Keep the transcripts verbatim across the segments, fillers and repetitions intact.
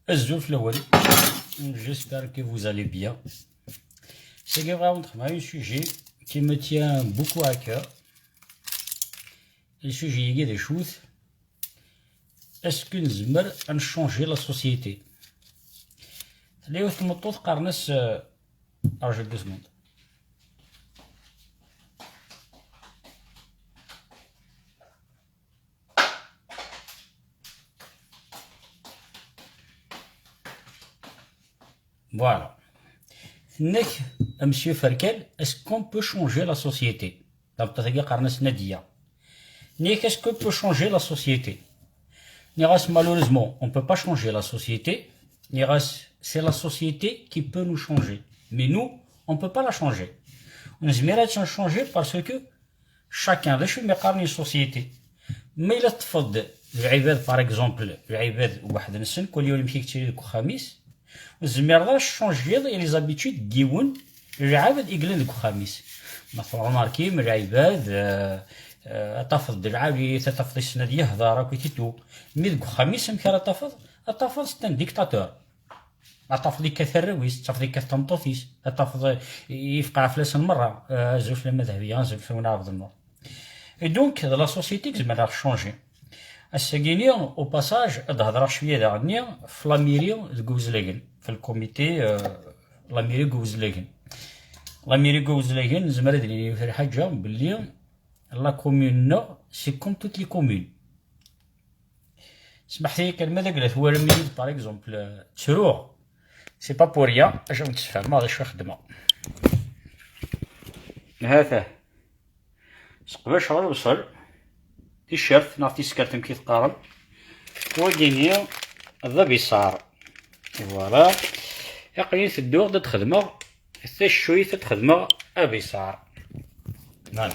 Azul fell-awen. J'espère que vous allez bien. C'est vraiment un sujet qui me tient beaucoup à cœur. Le sujet est de shoot. Est-ce que nous aimerons changer la société? Tella yiwet n tmeṭṭut qqaren-as, euh, arju deux secondes. Voilà. Tenna-k, a Monsieur Ferkel, est-ce qu'on peut changer la société? Tameṭṭut-agi qqaren-as Nadia. Tenna-k, est-ce qu'on peut changer la société? Nniɣ-as, malheureusement, on peut pas changer la société. Nniɣ-as, c'est la société qui peut nous changer. Mais nous, on peut pas la changer. On ne peut pas changer parce que chacun, d acu mi qqaren une société. Ma yella teṭṭfeḍ lɛibad, par exemple, lɛibad weḥd-nsen, kul yiwen amek i yettili deg uxxam-is, ur tezmireḍ ara ad tchanjiḍ i les habitudes n yiwen lɛebd i yellan deg uxxam-is. Ma tṛumarkim lɛibad, euh, euh, ad tafeḍ-d lɛali, ad tafeḍ issen ad yehder akk i titu. Mi deg uxxam-is amek ara tafeḍ? Ad tafeḍ c'est un dictateur. Ad tafeḍ yekkat arraw-is, ad tafeḍ yekkat tameṭṭut-is, ad tafeḍ, eh, yefqeɛ fell-asen merra, eh, azul fell-am a Dehbiya, azul fell-awen a Ɛebdennur. Et donc, d la société i izemren ad ɣ-changer. Ass-agi-ni, au passage, ad d-hedreɣ cwiya daɣen-nni f la mairie deg Iwezlagen, f le comité, eh, la mairie deg Iwezlagen. La mairie deg Iwezlagen, nezmer ad d-nini yiwet lḥaǧa, belli la commune-nneɣ, c'est comme toutes les communes. Smeḥt-iyi kan, ma d agla twalam-iyi-d, par exemple, euh, ttruɣ. C'est pas pour rien, acu n-tessefhem d acu i xeddmeɣ. Hata. Seqdaceɣ lebṣel, ticcert neɣ tiskert, amek i teqqarem. Wagini d abiṣar. Voilà. Aql-i tedduɣ-d ad xedmeɣ taccuyt, ad xedmeɣ abiṣar. Voilà.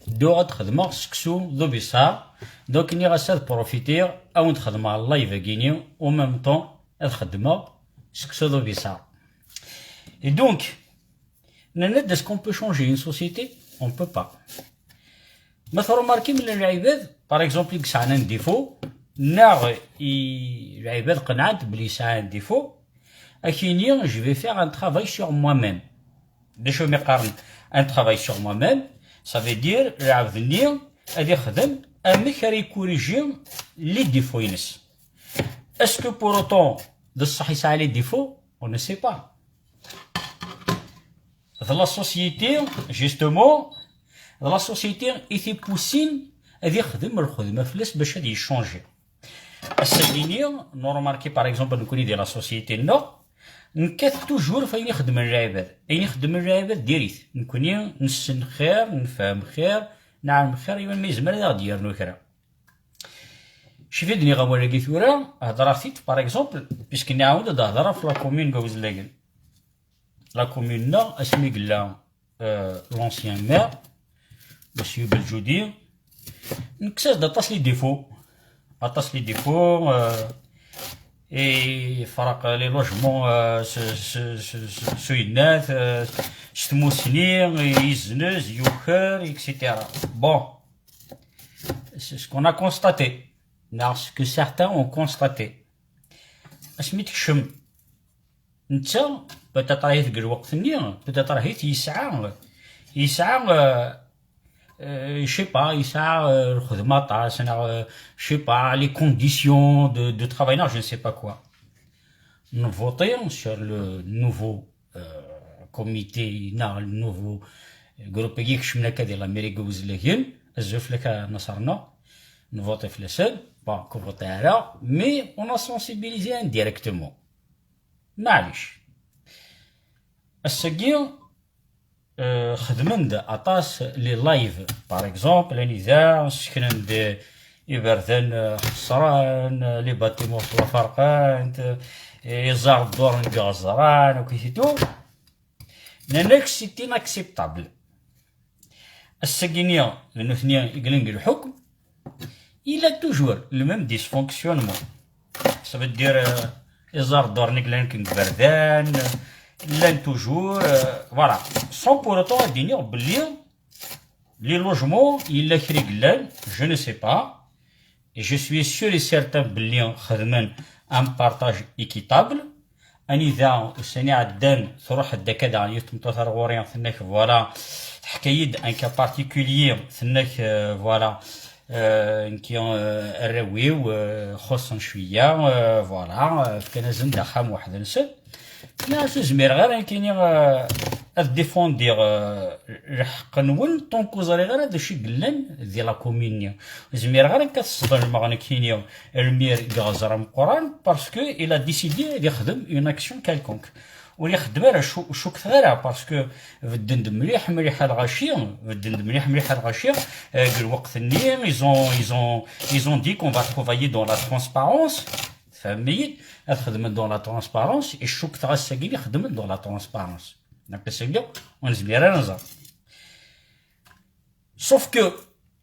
Dduɣ ad xedmeɣ seksu d ubiṣar. Donc, nniɣ-as ad profitiɣ, ad wen-d-xedmeɣ live-agi-ni, au même temps, ad xedmeɣ seksu d ubiṣar. Et donc, nnan-d, est-ce qu'on peut changer une société? On peut pas. Ma tṛumarkim llan lɛibad, par exemple, i yesɛan un défaut, neɣ i, lɛibad qenɛent belli yesɛa un défaut, ad k-yini, je vais faire un travail sur moi-même. D acu mi qqaren un travail sur moi-même? Ça veut dire, lɛebd-nni ad ixdem amek ara ikuriji les défauts-ines. Est-ce que pour autant d ṣṣeḥ yesɛa les défauts? On ne sait pas. D la société, justement, d la société i t-ipussin ad ixdem lxedma fell-as bac ad yechanji. Ass-agi-ni, nṛumarki, par exemple, nekkni di la société-nneɣ, nekkat toujours f ayen ixeddmen lɛibad. Ayen ixeddmen lɛibad, diri-t. Nekkni nessen xir, nefhem xir, neɛlem xir, yiwen ma yezmer ad aɣ-d-yernu kra. Cfi d-nniɣ awal-agi tura, hedreɣ-t-id, par exemple, puisque nɛawed ad hedreɣ f la commune n Iwezlagen. La commune-nneɣ, asmi yella, euh, l'ancien maire, Monsieur Beljoudi, nekkes-as-d aṭas les défauts. Aṭas les défauts, euh, et yefreq les logements, euh, s, s, s, s, s uyennat, euh, s tmusni, yezzenz, yuker, et cetera. Bon, c'est ce qu'on a constaté. Neɣ ce que certains ont constaté. Asmi tekcem netta, peut-être ahat deg lweqt-nni, peut-être ahat yesɛa, yesɛa, euh, euh, je sais pas, yesɛa, euh, lxedma aṭas, neɣ, euh, je sais pas, les conditions de, de travail, neɣ je ne sais pas quoi. Nvoṭi sur le nouveau, euh, comité, neɣ le nouveau groupe-agi ikecmen akka di l'Amérique Iwezlagen, azul fell-ak a Naṣerna, nvoṭi fell-asen, bon, ur nvoṭi ara, mais on a sensibilisé indirectement. Maɛlic. Ass-agi, euh, xedmen-d aṭas les lives, par exemple, anida sseknen-d iberdan, euh, xeṣren, les bâtiments ttwaferqen, iẓar dduren deg iɣeẓran, akk i titu. Nnan-ak c'est inacceptable. Ass-agi-ni, d nutni i yellan deg lḥukm, il a toujours le même dysfonctionnement. Ça veut dire, euh, iẓar dduren i yellan deg iberdan, llan toujours, euh, voilà. Sans pour autant ad d-iniɣ belli les logements, yella kra i yellan, je ne sais pas, Et je suis sûr et certain belli xedmen un partage équitable. Anida ussan iɛeddan truḥ-d akka daɣen yiwet tmeṭṭut ar ɣur-i, tenna-k voilà, teḥka-yi-d un cas particulier, tenna-k euh, voilà, euh, nekki euh, arraw-iw euh, xuṣṣen cwiya, euh, voilà, euh, fkan-asen-d axxam weḥd-nsen. Nniɣ-as ur zmireɣ ara nekkini euh, ad défendiɣ euh, lḥeqq-nwen tant que ur ẓriɣ ara d acu i yellan di la commune-nni. Ur zmireɣ ara akka ad sḍelmeɣ nekkini lmir deg Ɣeẓra Meqqran parce que il a décidé ad ixdem une action quelconque. Ur ixeddem ara, cu- cukkteɣ ara, parce que bedden-d mliḥ mliḥ a lɣaci, bedden-d mliḥ mliḥ a lɣaci, euh, deg lweqt-nni ils ont, ils ont, ils ont dit qu'on va travailler dans la transparence. Tfehmem-iyi-d? Ad xedmen dans la transparence, et cukkteɣ ass-agi i xedmen dans la transparence. Donc ass-agi ur nezmir ara ad nẓer. Sauf que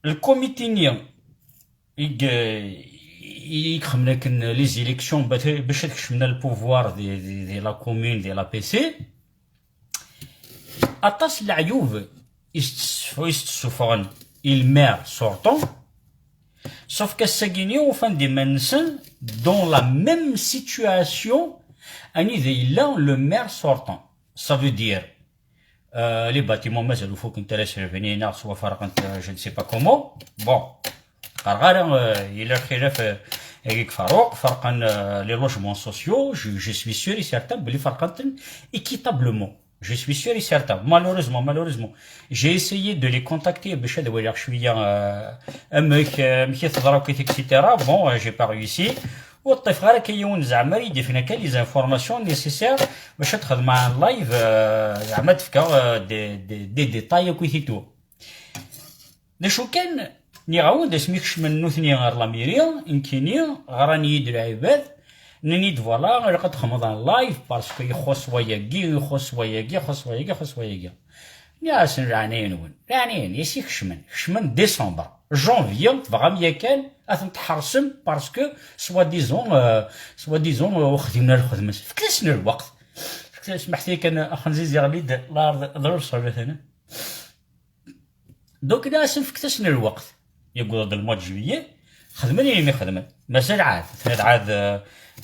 le comité-nni i i ixedmen akken les élections bac ad kecmen le pouvoir di, di, di la commune, di l'A P C, aṭas n leɛyub i s-tessuffɣen i le maire sortant. Sauf qu'ass-agi-nni ufan-d iman-nsen dans la même situation anida yella le maire sortant. Ça veut dire euh, les bâtiments mazal ur fukkent ara srebni neɣ ttwaferqent, euh, je ne sais pas comment. Bon, qqareɣ ara euh, yella lxilaf euh, agi deg Faruq, ferqen euh, les logements sociaux, je, je suis sûr et certain belli ferqen-ten équitablement. Je suis sûr et certain. Malheureusement, malheureusement, j'ai essayé de les contacter باش ad waliɣ cwiya euh, amek euh, amek i teḍra akk, et cetera. Bon, euh, j'ai pas réussi. Ur ṭṭifeɣ ara akka yiwen zeɛma ara yi-d-ifen akka les informations nécessaires باش ad xedmeɣ un live euh, zeɛma ad d-fkeɣ euh, des, des, des détails akk et tout. D acu kan, nniɣ-awen-d asmi kecmen nutni ɣer la mairie, nekkini ɣran-iyi-d lɛibad, nnan-iyi-d voilà, ilaq ad txedmeḍ un live parce que ixuṣṣ wayagi, ixuṣṣ wayagi, ixuṣṣ wayagi, ixuṣṣ wayagi. Nniɣ-asen leɛnaya-nwen, leɛnaya-nwen, ass-i kecmen, kecmen décembre, janvier, tebɣam yakan ad ten-tḥersem parce que soi-disant, euh, soi-disant euh, ur xdimen ara lxedma-nsen. Fket-asen lweqt. Fket-asen, smeḥt-iyi kan, axenziz yeɣli-d, la ard ḍrur sɣibat-ana. Donc nniɣ-asen fket-asen lweqt. Yewweḍ-d le mois de juillet, xedmen ayen imi xedmen. Mazal ɛad, tnad ɛad,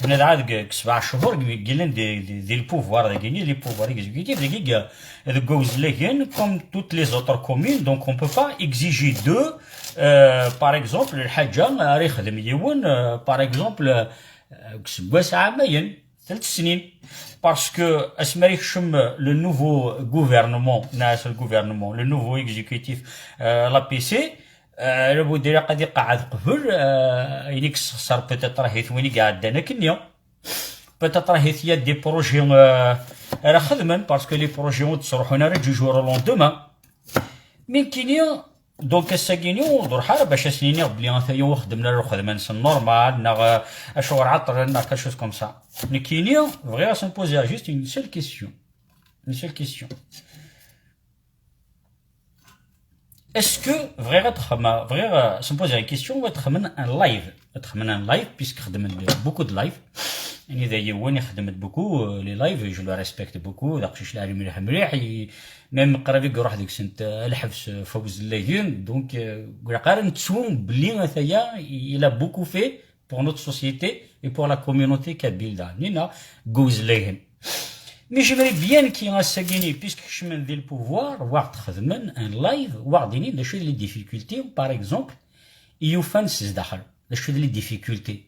tnad ɛad deg deg sebɛa cchur deg yellan di, di, di le pouvoir dagi-nni, les pouvoirs exécutifs dagi deg, deg wezlagen, comme toutes les autres communes, donc on peut pas exiger d'eux, euh, par exemple, lḥaǧa ara yexdem yiwen, euh, par exemple, euh, deg useggas ɛamayen. Telt snin. Parce que asmi ara yekcem le nouveau gouvernement, neɣ le gouvernement, le nouveau exécutif, euh, l'A P C, euh, labud ilaq ad iqeɛɛed qbel, euh, ayen i yessexṣer peut-être ahat win i iɛeddan akkenni. Peut-être ahat il y a des projets euh, ara xedmen, parce que les projets ur d-ttruḥun ara du jour au lendemain. Mais nekkini, donc ass-agi-ni ur d-ruḥ ara bac ad sen-iniɣ belli ata-ya ur xeddmen ara lxedma-nsen normal, neɣ euh, acuɣer ɛeṭṭlen, neɣ quelque chose comme ça. Nekkini bɣiɣ ad sen-poser juste une seule question. Une seule question. Est-ce que bɣiɣ ad xedmeɣ, bɣiɣ euh, ad sen-poser une question, ad xedmen un live, ad xedmen un live, puisque xedmen beaucoup de live. Anida yiwen ixeddem-d beaucoup euh, les lives, je le respecte beaucoup, d aqcic lɛali mliḥ mliḥ, i- même qrib i iruḥ deg-sent euh, lḥebs euh, Fawz Llagen. Donc euh, ur ilaq ara nettu belli ata-ya il a beaucoup fait pour notre société et pour la communauté kabyle da nina Gouze Llagen. Mais j'aimerais bien ki ass-agi-ni, puisque kecmen di le pouvoir, waɣ-d xedmen un live, waɣ-d-inin d acu d les difficultés, par exemple, i yufan s zdaxel, d acu d les difficultés.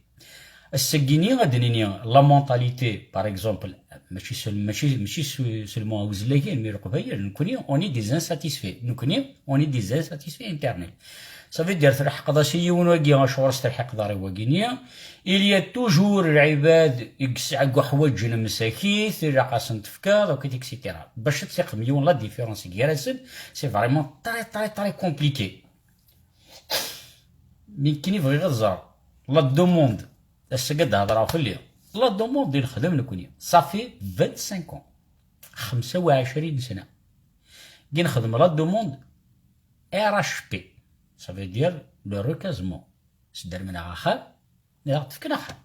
Ass-agi-ni ad d-nini la mentalité, par exemple, mačči sel- mačči mačči su- seulement Awezlagen, mais Leqbayel, nekkni on est des insatisfaits, nekkni on est des insatisfaits éternels. Ça veut dire telḥeqeḍ-as i yiwen wagi, acuɣer s telḥiqeḍ ara i wagi-nni? Il y a toujours lɛibad i yesɛa deg uḥwaǧ lmsakit, ilaq-asen tefkeḍ, akk et cetera. Bac ad tixdem yiwen la différence gar-asen, c'est vraiment très très très compliqué. Mi nekkini bɣiɣ ad ẓreɣ la demande, ass-agi ad d-hedreɣ fell-i, la demande i nexdem nekkni, ça fait vingt-cinq ans, xemsa u ɛecrin sna, i nexdem la demande R H P, ça veut dire le recasement. Sdermen-aɣ axxam, neɣ tefken axxam.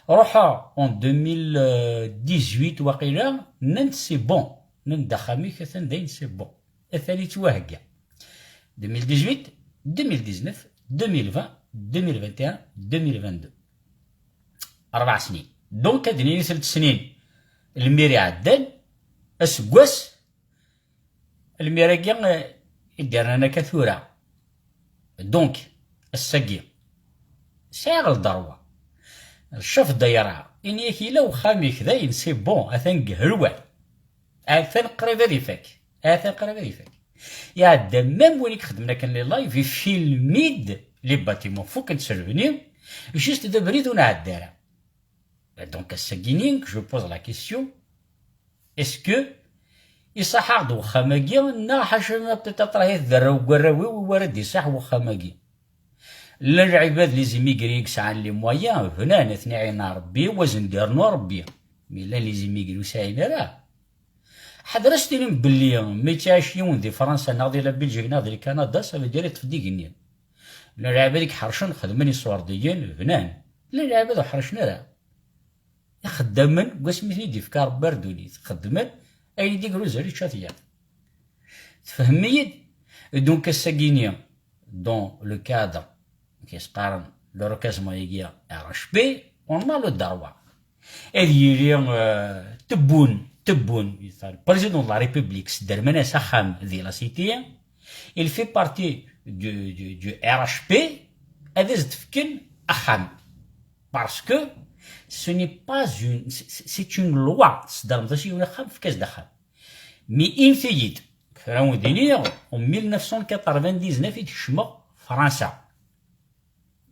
Ruḥeɣ en deux mille dix-huit waqila, nnan-d c'est bon, nnan-d axxam-ik atan dayen c'est bon, atan yettwahegga. Deux mille dix-huit, deux mille dix-neuf, deux mille vingt, deux mille vingt et un, deux mille vingt-deux. Rebɛ snin. Donc, ad d-nini telt snin lmir iɛeddan, aseggas, lmir-agi, eh, i d-yernan akka tura. Donc, ass-agi, sɛiɣ lderwa. Ccaf ddayra, ini-ak yella uxxam-ik dayen, c'est bon, atan deg helwan. Atan qrib ad ifak. Atan qrib ad ifak. Iɛedda même win i ixedmen akken les lives, ifilm-id les bâtiments fukken s lebni, juste d abrid ur nɛedda ara. Donc, ass-agi-ni, je pose la question, est-ce que iṣaḥ-aɣ-d wexxam-agi, neɣ ḥaca ma peut-être ahi tderrew deg warraw-iw, i wara d-iṣaḥ wexxam-agi? Llan lɛibad, les immigrés i yesɛan les moyens, bnan, ad ten-iɛin Rebbi, wazen d-irnu Rebbi. Mi llan les immigrés ur sɛin ara. Ḥader ad s-tinim belli ma yettɛic yiwen di Fransa, neɣ di la Belgique, neɣ di Canada, ça veut dire yeṭṭef-d igenni. Llan lɛibad i iḥercen, xedmen iṣurdiyen, bnan. Llan lɛibad ur ḥercen ara. Ixeddamen, deg wasmi ten-id-ifka Rebbi ar ddunit, xeddmen, ayen i d-igruzan ičča-t yiḍ. Tfehmem-iyi-d? Donc, ass-agi-ni, dans le cadre, qu'est-ce qqaren, le recasement-agi, R H P, on a le droit. Ad yili, euh, Tebboune, Tebboune, le président de la République, sderman-as axxam di la cité, il fait partie du, du, du R H P, ad as-d-fken axxam. Parce que ce n'est pas une, c'est, c'est une loi. Tesdermeḍ-as yiwen axxam, efk-as-d axxam. Mi init-iyi-d, kra wen-d-iniɣ, en mille neuf cent quatre-vingt-dix-neuf i d-kecmeɣ Fransa.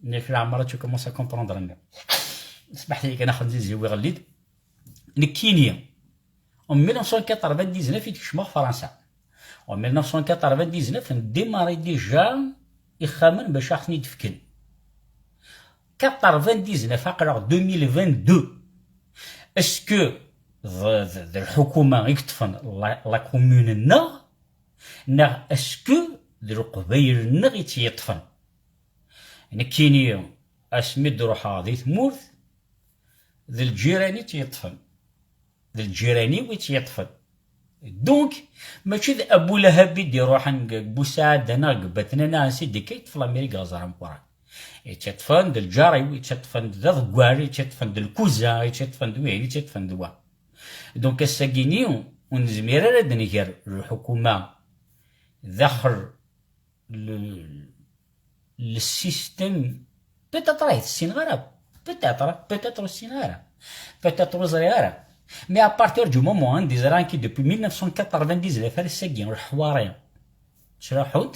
Nekk leɛmer ad tu commences à comprendre. Sbeḥ-iyi kan, axen zizi wiɣellid. Nekkini, en mille neuf cent quatre-vingt-dix-neuf i d-kecmeɣ Fransa. En mille neuf cent quatre-vingt-dix-neuf, ndémarré déjà ixxamen bac aɣ-ten-id-fken. Quatre-vingt-dix-neuf, aql-aɣ deux mille vingt-deux. Est-ce que d, d, d lḥukuma i yeṭṭfen la, la commune-nneɣ, neɣ est-ce que d Leqbayel-nneɣ i tt-yeṭṭfen? Nekkini, asmi d-ruḥeɣ di tmurt, d lǧiran i tt-yeṭṭfen. D lǧiran-iw i tt-yeṭṭfen. Donc, mačči d Abu Lahab i d-iruḥen deg Busaɛda neɣ deg Batna neɣ ansi d-ikka yeṭṭef l'Amérique aẓar ameqqran. I tt-yeṭṭfen d lǧar-iw, i tt-yeṭṭfen d aḍeggal, i tt-yeṭṭfen d lkuza, i tt-yeṭṭfen d wihin, i tt-yeṭṭfen d wa. Donc, ass-agi-ni, ur nezmir ara ad d-nger lḥukuma daxel le, le système, peut-être ahi ur ssineɣ ara, peut-être, peut-être ur ssineɣ ara, peut-être ur ẓriɣ ara. Mais à partir du moment anda i ẓriɣ nekki depuis mille neuf cent quatre-vingt-dix-neuf ar ass-agi, leḥwari ttruḥunt,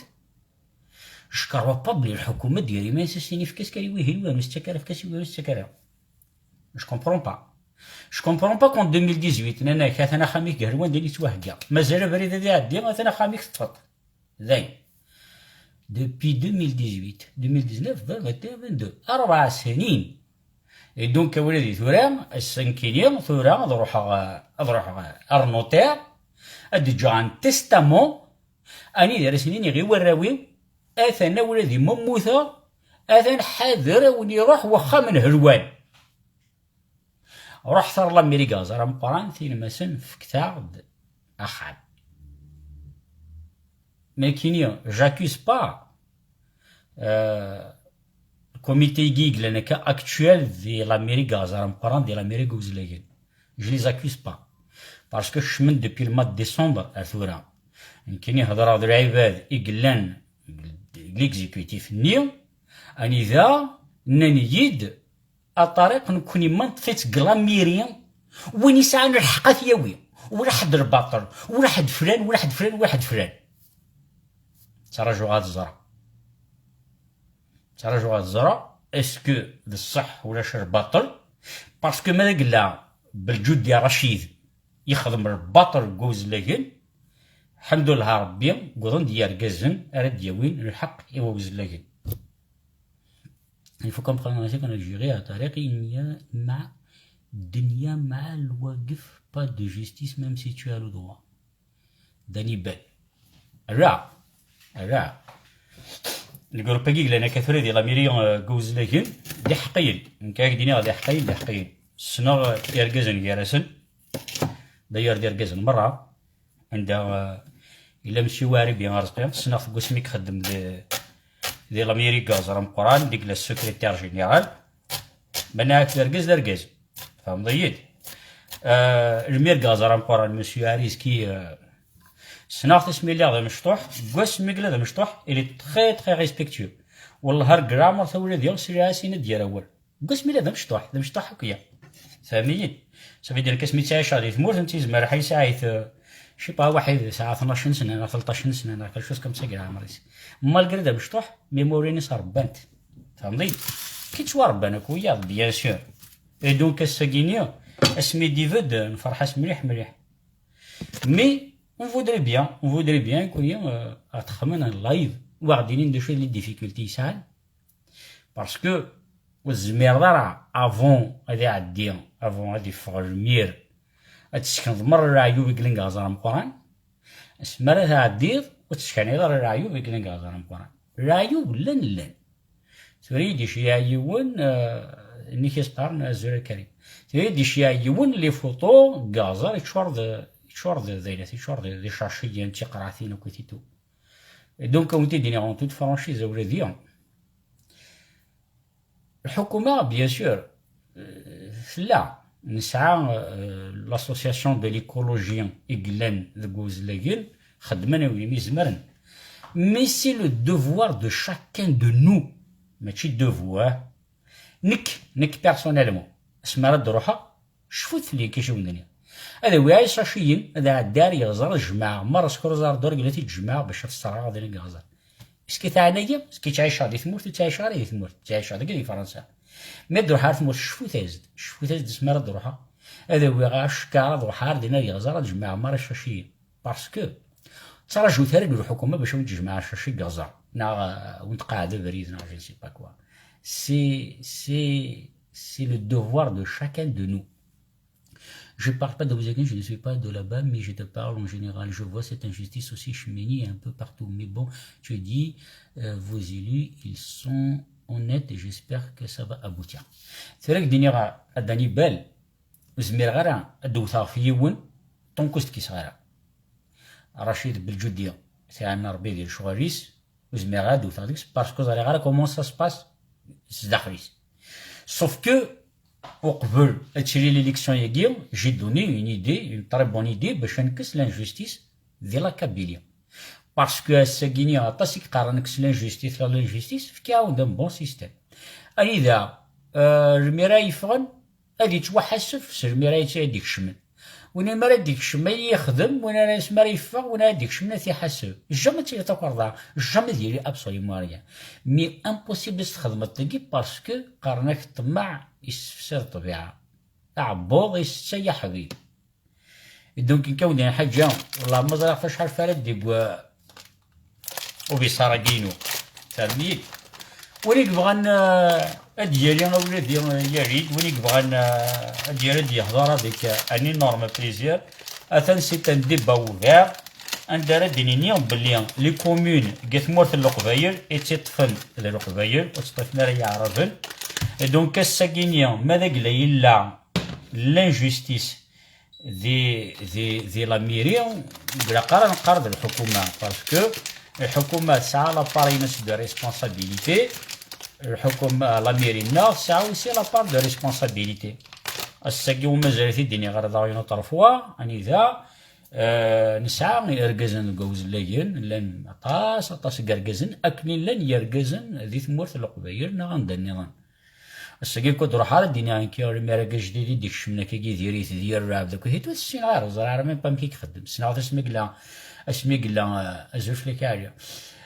je crois pas belli lḥukuma ad d-yerr iman-is ad s-yini efk-as kan i wihin, wihin ur s-ttak ara, efk-as i wihin ur s-ttak ara. Je comprends pas. Je comprends pas qu'en deux mille dix-huit, nnan-ak, atan axxam-ik deg Helwan din yettwahegga. Mazal abrid ad iɛeddi, atan axxam-ik teṭṭfeḍ. Dayen. Depuis deux mille dix-huit, deux mille dix-neuf, vingt, vingt et un, vingt-deux. Arbaɛ snin. Et donc, a wladi, tura, ass-a nekkini, tura, ad ruḥeɣ, ad ruḥeɣ ar notaire, ad d-ǧǧeɣ un testament, anida ara s-nini i warraw-iw, atan a wladi ma mmuteɣ, atan ḥader a wen-iruḥ wexxam n Helwan. Ruḥet ar l'Amérique aẓar ameqqran, tinem-asen fket-aɣ-d axxam. Nekkini, j'accuse pas, euh, le comité i yellan akka actuel di l'Amérique aẓar ameqqran, di l'Amérique uzlagen. Je les accuse pas. Parce que kecmen depuis le mois de décembre ar tura. Nekkini hedreɣ d lɛibad i yellan deg l'exécutif-nni, anida nnan-iyi-d, a Ṭariq, nekkni ma neṭṭef-itt deg l'amiri, win yesɛan lḥeqq ad t-yawi. Ulaḥedd lbaṭel, ulaḥedd flan, ulaḥedd flan, ulaḥedd flan. Ttrajuɣ ad ẓreɣ. Ttrajuɣ ad ẓreɣ, est-ce que d ṣṣeḥ ulac lbaṭel? Parce que ma d agella Belǧudi Racid yexdem lbaṭel deg Wawezlagen, ḥemdullah Rebbi, wwḍen-d yergazen ara d-yawin lḥeqq i Wawezlagen. Il faut comprendre un truc en Algérie, a Ṭariq, il n'y a مع الدنيا مع الواقف pas de justice, même si tu as le droit. Dani Ben. Ala. Ala. Lgrup-agi yellan akka tura di l'amiri, euh, deg Wawezlagen, d iḥeqqiyen. Nekk ad ak-d-iniɣ d iḥeqqiyen, d iḥeqqiyen. Ssneɣ, euh, irgazen gar-asen. D'ailleurs, d irgazen merra. Anda, euh, yella Monsieur Waɛribi Arezqi, ssneɣ-t deg wasmi i ixeddem di, di lamiri n Gaẓer ameqqran, deg la secrétaire général. Mennaɣ d argaz d argaz. Tfehmeḍ-iyi-d? Euh, lmir n Gaẓer ameqqran, monsieur Ariski, euh, ssneɣ-t asmi lliɣ d amecṭuḥ. Deg wasmi yella d amecṭuḥ, il est très, très respectueux. Wellah, ar gramer tawla diɣ sriɣ-as-in ad d-yerr awal. Deg wasmi yella d amecṭuḥ, d amecṭuḥ akk ya. Tfehmeḍ-iyi-d? Ça veut dire que asmi ttɛiceɣ di tmurt n Tizi Merḥ, yesɛa-t, euh, je sais pas, waḥid yesɛa tnac n sna neɣ tleṭṭac n sna neɣ quelque chose comme ça, gramer-is. Malgré d amecṭuḥ, mais imawlan-is ṛebban-t. Tfehmeḍ-iyi-d? Ki ttwaṛebban akk wiyaḍ, bien sûr. Et donc, ass-agi-nni, asmi d-ibedd, nferḥ-as mliḥ, mliḥ. Mais, on voudrait bien, on voudrait bien que, euh, ad xedmen un live, u ad ɣ-d-inin d acu i d les difficultés yesɛan. Parce que, ur tezmireḍ ara, avant ad iɛeddi, avant ad iffeɣ lmir, ad tessekneḍ merra leɛyub i yellan deg Gaẓer ameqqran. Asmi ara tɛeddiḍ, ur teskaniḍ ara leɛyub i yellan deg Gaẓer ameqqran. Leɛyub llan, llan. Tura i d-iceyyeɛ yiwen, euh, nnig-s qqaren Azul a Karim. Tura i d-iceyyeɛ yiwen les photos n Gaẓer, yeččur d, yeččur d, d ayla-s, yeččur d, d icerciyen, d tiqraɛtin akkit et tout. Et donc, ad wen-t-id-iniɣ en toute franchise, a wladi. Lḥukuma, bien sûr, euh, tella. Nesɛa, euh, l'association de l'écologie i yellan deg Wezlagen, xeddmen ayen umi zemren. Mais c'est le devoir de chacun de nous. Mačči devoir. Nekk, nekk personnellement, asmi ara d-ruḥeɣ, cfut fell-i akka cwiya-nni. Ad awiɣ isaciyen, ad ɛeddiɣ ar Yeɣẓer, ad jemɛeɣ merra s kruẓ ar dur, ad t-id-jemɛeɣ bac ad t-sserɣeɣ din deg Yeɣẓer. Est-ce que teɛna-yi? Est-ce que ttɛiceɣ di tmurt? Ur ttɛiceɣ ara di tmurt. Ttɛiceɣ dagi di Fransa. Mi d-ruḥeɣ ar tmurt, cfut-as-d. Cfut-as-d asmi ara d-ruḥeɣ. Ad awiɣ acekkaṛ, ad ruḥeɣ ar din ar Yeɣẓer, ad jemɛeɣ merra icaciyen. Parce que ur ttraǧut ara deg lḥukuma bac ad wen-d-tejmeɛ acaci deg Yeɣẓer. Neɣ, euh, wen-tqeɛɛed abrid, neɣ je ne sais pas quoi. C'est, c'est, c'est le devoir de chacun de nous. Je parle pas de Wezlagen, je ne suis pas de là-bas, mais je te parle en général. Je vois cette injustice aussi cheminer un peu partout. Mais bon, tu dis, euh, vos élus, ils sont honnêtes et j'espère que ça va aboutir. Tura ad k-d-iniɣ, a Danibal, ur zmireɣ ara ad d-wteɣ ɣef yiwen, tant que ur s-d-kkiseɣ ara. Racid Beljudi, tiɛna Rebbi di lecɣal-is, ur zmireɣ ara ad d-wteɣ deg-s, parce que ur ẓriɣ ara comment ça se passe sdaxel-is. Sauf que, uqbel ad tili l'élection-agi, j'ai donné une idée, une très bonne idée, bac ad nekkes l'injustice di la Kabylie. Parce que ass-agi-nni aṭas i yeqqaren nekkes l'injustice, la l'injustice, fkiɣ-awen-d un bon système. Anida, euh, lmir ara yeffɣen, ad yettwaḥaseb s lmir ara d-ikecmen. Win mi ara d-ikecmen ad yexdem, win ara, asmi ara yeffeɣ, win ara d-ikecmen ad t-iḥaseb. Jamais ad tili takerḍa, jamais ad yili absolument rien. Mais impossible ad s-txedmeḍ tagi, parce que qqaren-ak ṭṭmeɛ yessefsad ṭṭbiɛa. Aɛebbuḍ isetta ya ḥbib. Et donc, nekk ad wen-d-iniɣ lḥaǧa, wellah ma ẓriɣ ɣef acḥal ara d-yegg ubiṣar-agi-inu. Termit. Win i yebɣan, euh, ad d-yali, a wladi, euh, yali-d. Win i yebɣan, euh, ad d-yali ad d-yehḍer avec, euh, un énorme plaisir. Atan c'est un débat ouvert. Anda ara d-nini belli les communes deg tmurt n Leqbayel i tt-iṭṭfen d Leqbayel, ur tt-ṭṭifen ara Yiɛraben. Et donc, ass-agi-nni, ma d agla yella l'injustice di, di, di la mairie, ur ilaq ara neqqar d lḥukuma, parce que lḥukuma tesɛa la part-ines de responsabilité, lḥukuma, la mairie-nneɣ tesɛa aussi la part de responsabilité. Ass-agi, ur mazal ad t-id-iniɣ ara daɣ une autre fois, anida, euh, nesɛa irgazen deg Wezlagen, llan aṭas, aṭas n yergazen, akken i llan yergazen di tmurt n Leqbayel neɣ anda nniḍen. Ass-agi, ur d-ruḥ ara d-iniɣ nekk, lemmer akka ajdid i d-ikecmen akka Yidir, Itedi, Rrɛebd akkit, ur t-ssineɣ ara, ur ẓriɣ ara même pas amek i ixeddem. Ssneɣ-t asmi yella, asmi yella, eh, azul fell-ak a Ɛli.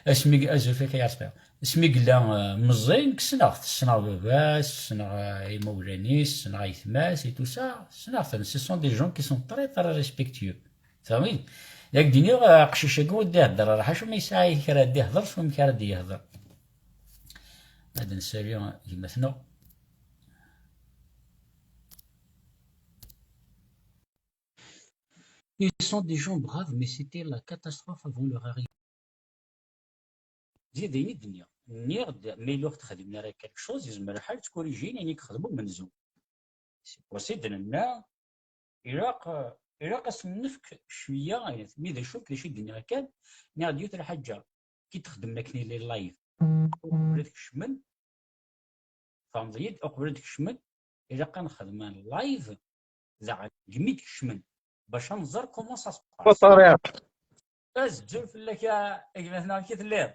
Asmi, azul fell-ak a Ɛli. Asmi yella, eh, meẓẓi, nekk ssneɣ-t. Ssneɣ baba-s, ssneɣ, eh, imawlan-is, ssneɣ ayetma-s et tout ça. Ssneɣ-ten. Ce sont des gens qui sont très, très respectueux. Tfehmeḍ? Yak d-iniɣ, eh, aqcic-agi ur d-ihedder ara, ḥaca ma yesɛa kra ad d-ihder, s wamek ara d-yehder. Ad nsali gma-tneɣ. Ils sont des gens braves, mais c'était la catastrophe avant leur arrivée. Zid ayen i d-nniɣ. Nniɣ-d, ma yella ur t-xdimen ara quelque chose, yezmer lḥal ttkurijin ayen i yexdem umenzu. C'est possible, nenna, ilaq, ilaq ad sen-nefk cwiya, mi d acu, d acu i d-nniɣ kan, nniɣ-d yiwet lḥaǧa, ki d-xedmen akken i les live. Uqbel ad kecmen, tfehmeḍ-iyi-d, uqbel ad kecmen, ilaq ad nexdem live, daɣen degmi d-kecmen, bac ad nẓer comment ça se passe. Azul fell-ak a gma-tneɣ, amek i telliḍ?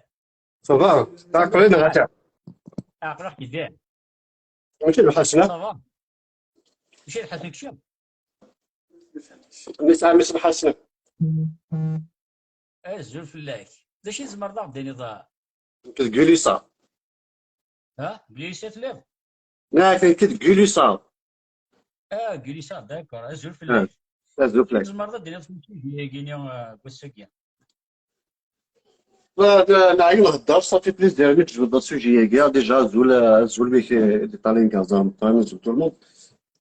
Ça va, tɛeqleḍ neɣ ata? Aql-aɣ-k-id. Mačči d Lḥasen. Ça va. Mačči d Lḥasen kečči? Nesɛa mmi-s Lḥasen. Azul fell-ak. D acu i tzemreḍ ad aɣ-d-tiniḍ? Nekk deg Gulisa. Ha? Gulisa telliḍ? Nekk deg Gulisa. Ah, Gulisa, d'accord. Azul fell-ak. Azul fell-ak. Tzemreḍ ad d-tiniḍ f usujet-agi-ni, ah, n wass-agi? Neɛya nhedder, ça fait plaisir mi tjebdeḍ sujet-agi. Déjà, azul, azul mik, eh, di Ṭalyan, Gaza, Meqqran, azul tout le monde.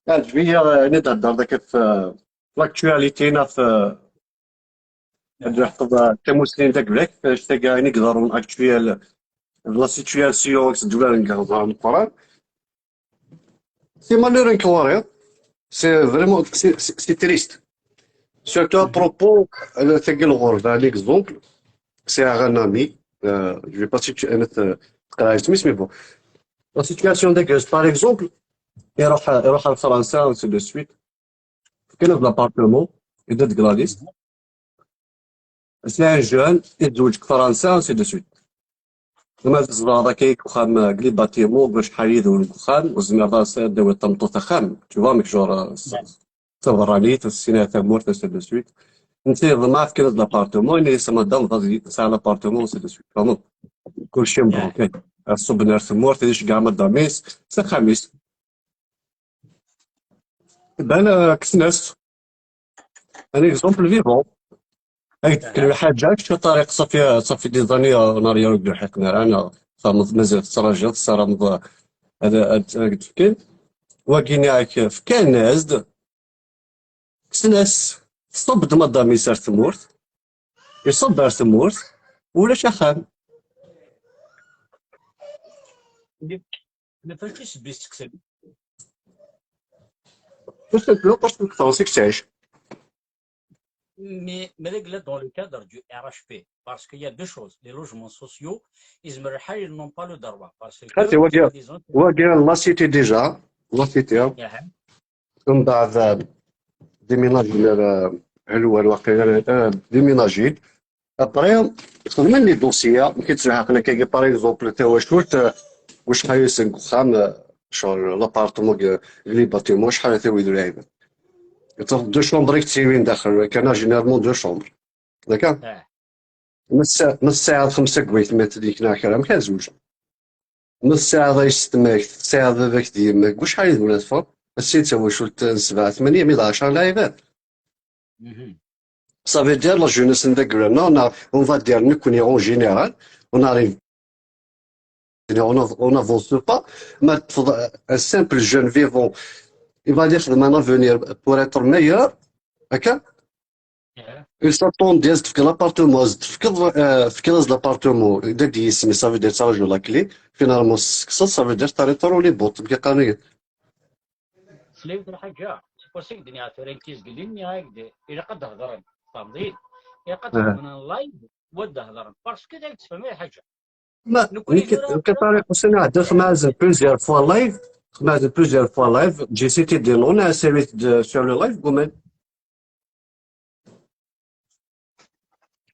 Teɛǧeb-iyi, eh, ayen i d-theddreḍ akka f, eh, l'actualité, neɣ f, eh, ad d-neḥfeḍ, eh, tamussni n taglakt, eh, anect-agi ayen i iḍerrun actuel, d la situation i s-d-ddula n Gaza, Meqqran. C'est malheureux que tu vois, c'est vraiment, c'est, c'est, c'est triste. Surtout à propos, euh, de l'exemple, c'est un ami, euh, je vais pas citer un autre, euh, mais bon. La situation de Grèce, par exemple, il a, il a France, ainsi de suite. Quel est l'appartement? Il est de Gladys. C'est un jeune, il doit France, ainsi de suite. Zama tzedɣeḍ akka deg uxxam, deg les bâtiments, deg wacḥal yid-wen deg uxxam, ur tezmireḍ ara ad d-tawiḍ tameṭṭut axxam. Tu vois, amek genre, s-, d taberranit, ur tessin ara tamurt, ainsi de suite. Netta yeḍmeɛ, fkan-as-d l'appartement, yenna-yas a madame, vas-y, tesɛa l'appartement, ainsi de suite. Vraiment. Kulci mebṛuk, eh. Ad ṣubben ar tmurt, ad iceggeɛ madame-is, s axxam-is. Ben, euh, kksen-as. Un exemple vivant. Ad k-d-fken lḥaǧa, kečč a Ṭariq, ça fait, ça fait des années, euh, en arrière ur k-d-lḥiqen ara, neɣ tfehmeḍ, mazal tettraǧuḍ, tessarameḍ, euh, ad, ad, ad k-d-fken. Wagi-nni ak-, fkan-as-d, kksen-as, tṣubb-d madam-is ar tmurt, iṣubb ar tmurt, ulac axxam. Nafak isebbi s-teksem. Tout simplement parce que Fransa tettɛic. Mais, mais règle dans le cadre du R H P, parce qu'il y a deux choses. Les logements sociaux, ils n'ont pas le droit. Parce que wagi, la cité déjà, la cité, hein. Mbeɛd, euh, déménagé, euh, Helwel, waqila, euh, déménagé. Après, xedmen les dossiers, mi k-id-ttlaḥaqen akkagi, par exemple, tawacult, euh, wacḥal yis-sen deg uxxam, euh, genre, l'appartement, euh, les bâtiments, wacḥal ara tawiḍ lɛibad. Deux chambres i k-ttawin daxel, kan, généralement deux chambres. D'accord? Ma tsa-, ma tesɛiḍ xemsa n waytmaten-ik neɣ kra, amek ara zewǧen? Ma tesɛiḍ aysetma-k, tesɛiḍ baba-k d yemma-k, deg wacḥal i d-ula teffeɣ? Ass-a d tawacult n sebɛa, tmanya, mi d ɛecṛa lɛibad. Ça veut dire la jeunesse n dagla-nneɣ, neɣ on va dire nekkni en général, on arrive, on av-, on avance pas. Ma teṭṭfeḍ un simple jeune vivant, il va dire un avenir pour être meilleur, akka? Il s'attend à ce que l'appartement, euh, que, euh, l'appartement, de dix, mais ça veut dire ça, je la clé. Finalement, ça, ça veut dire t'arrêter au les bottes, bien carré. Sliw lḥaǧa, c'est possible d-nniɣ tura nekk izgel-nni, ilaq ad d-hedren, tfehmeḍ-iyi? Ilaq ad xedmen live, wa d-hedren, parce que d ay d-tefhem lḥaǧa. Ma, nekkni tura, nekk, Ṭariq Ḥusin, ɛeddaɣ xemɛazen plusieurs fois live, xemɛazen plusieurs fois live, j'ai cité des noms, on a essayé de, sur le live, quand même.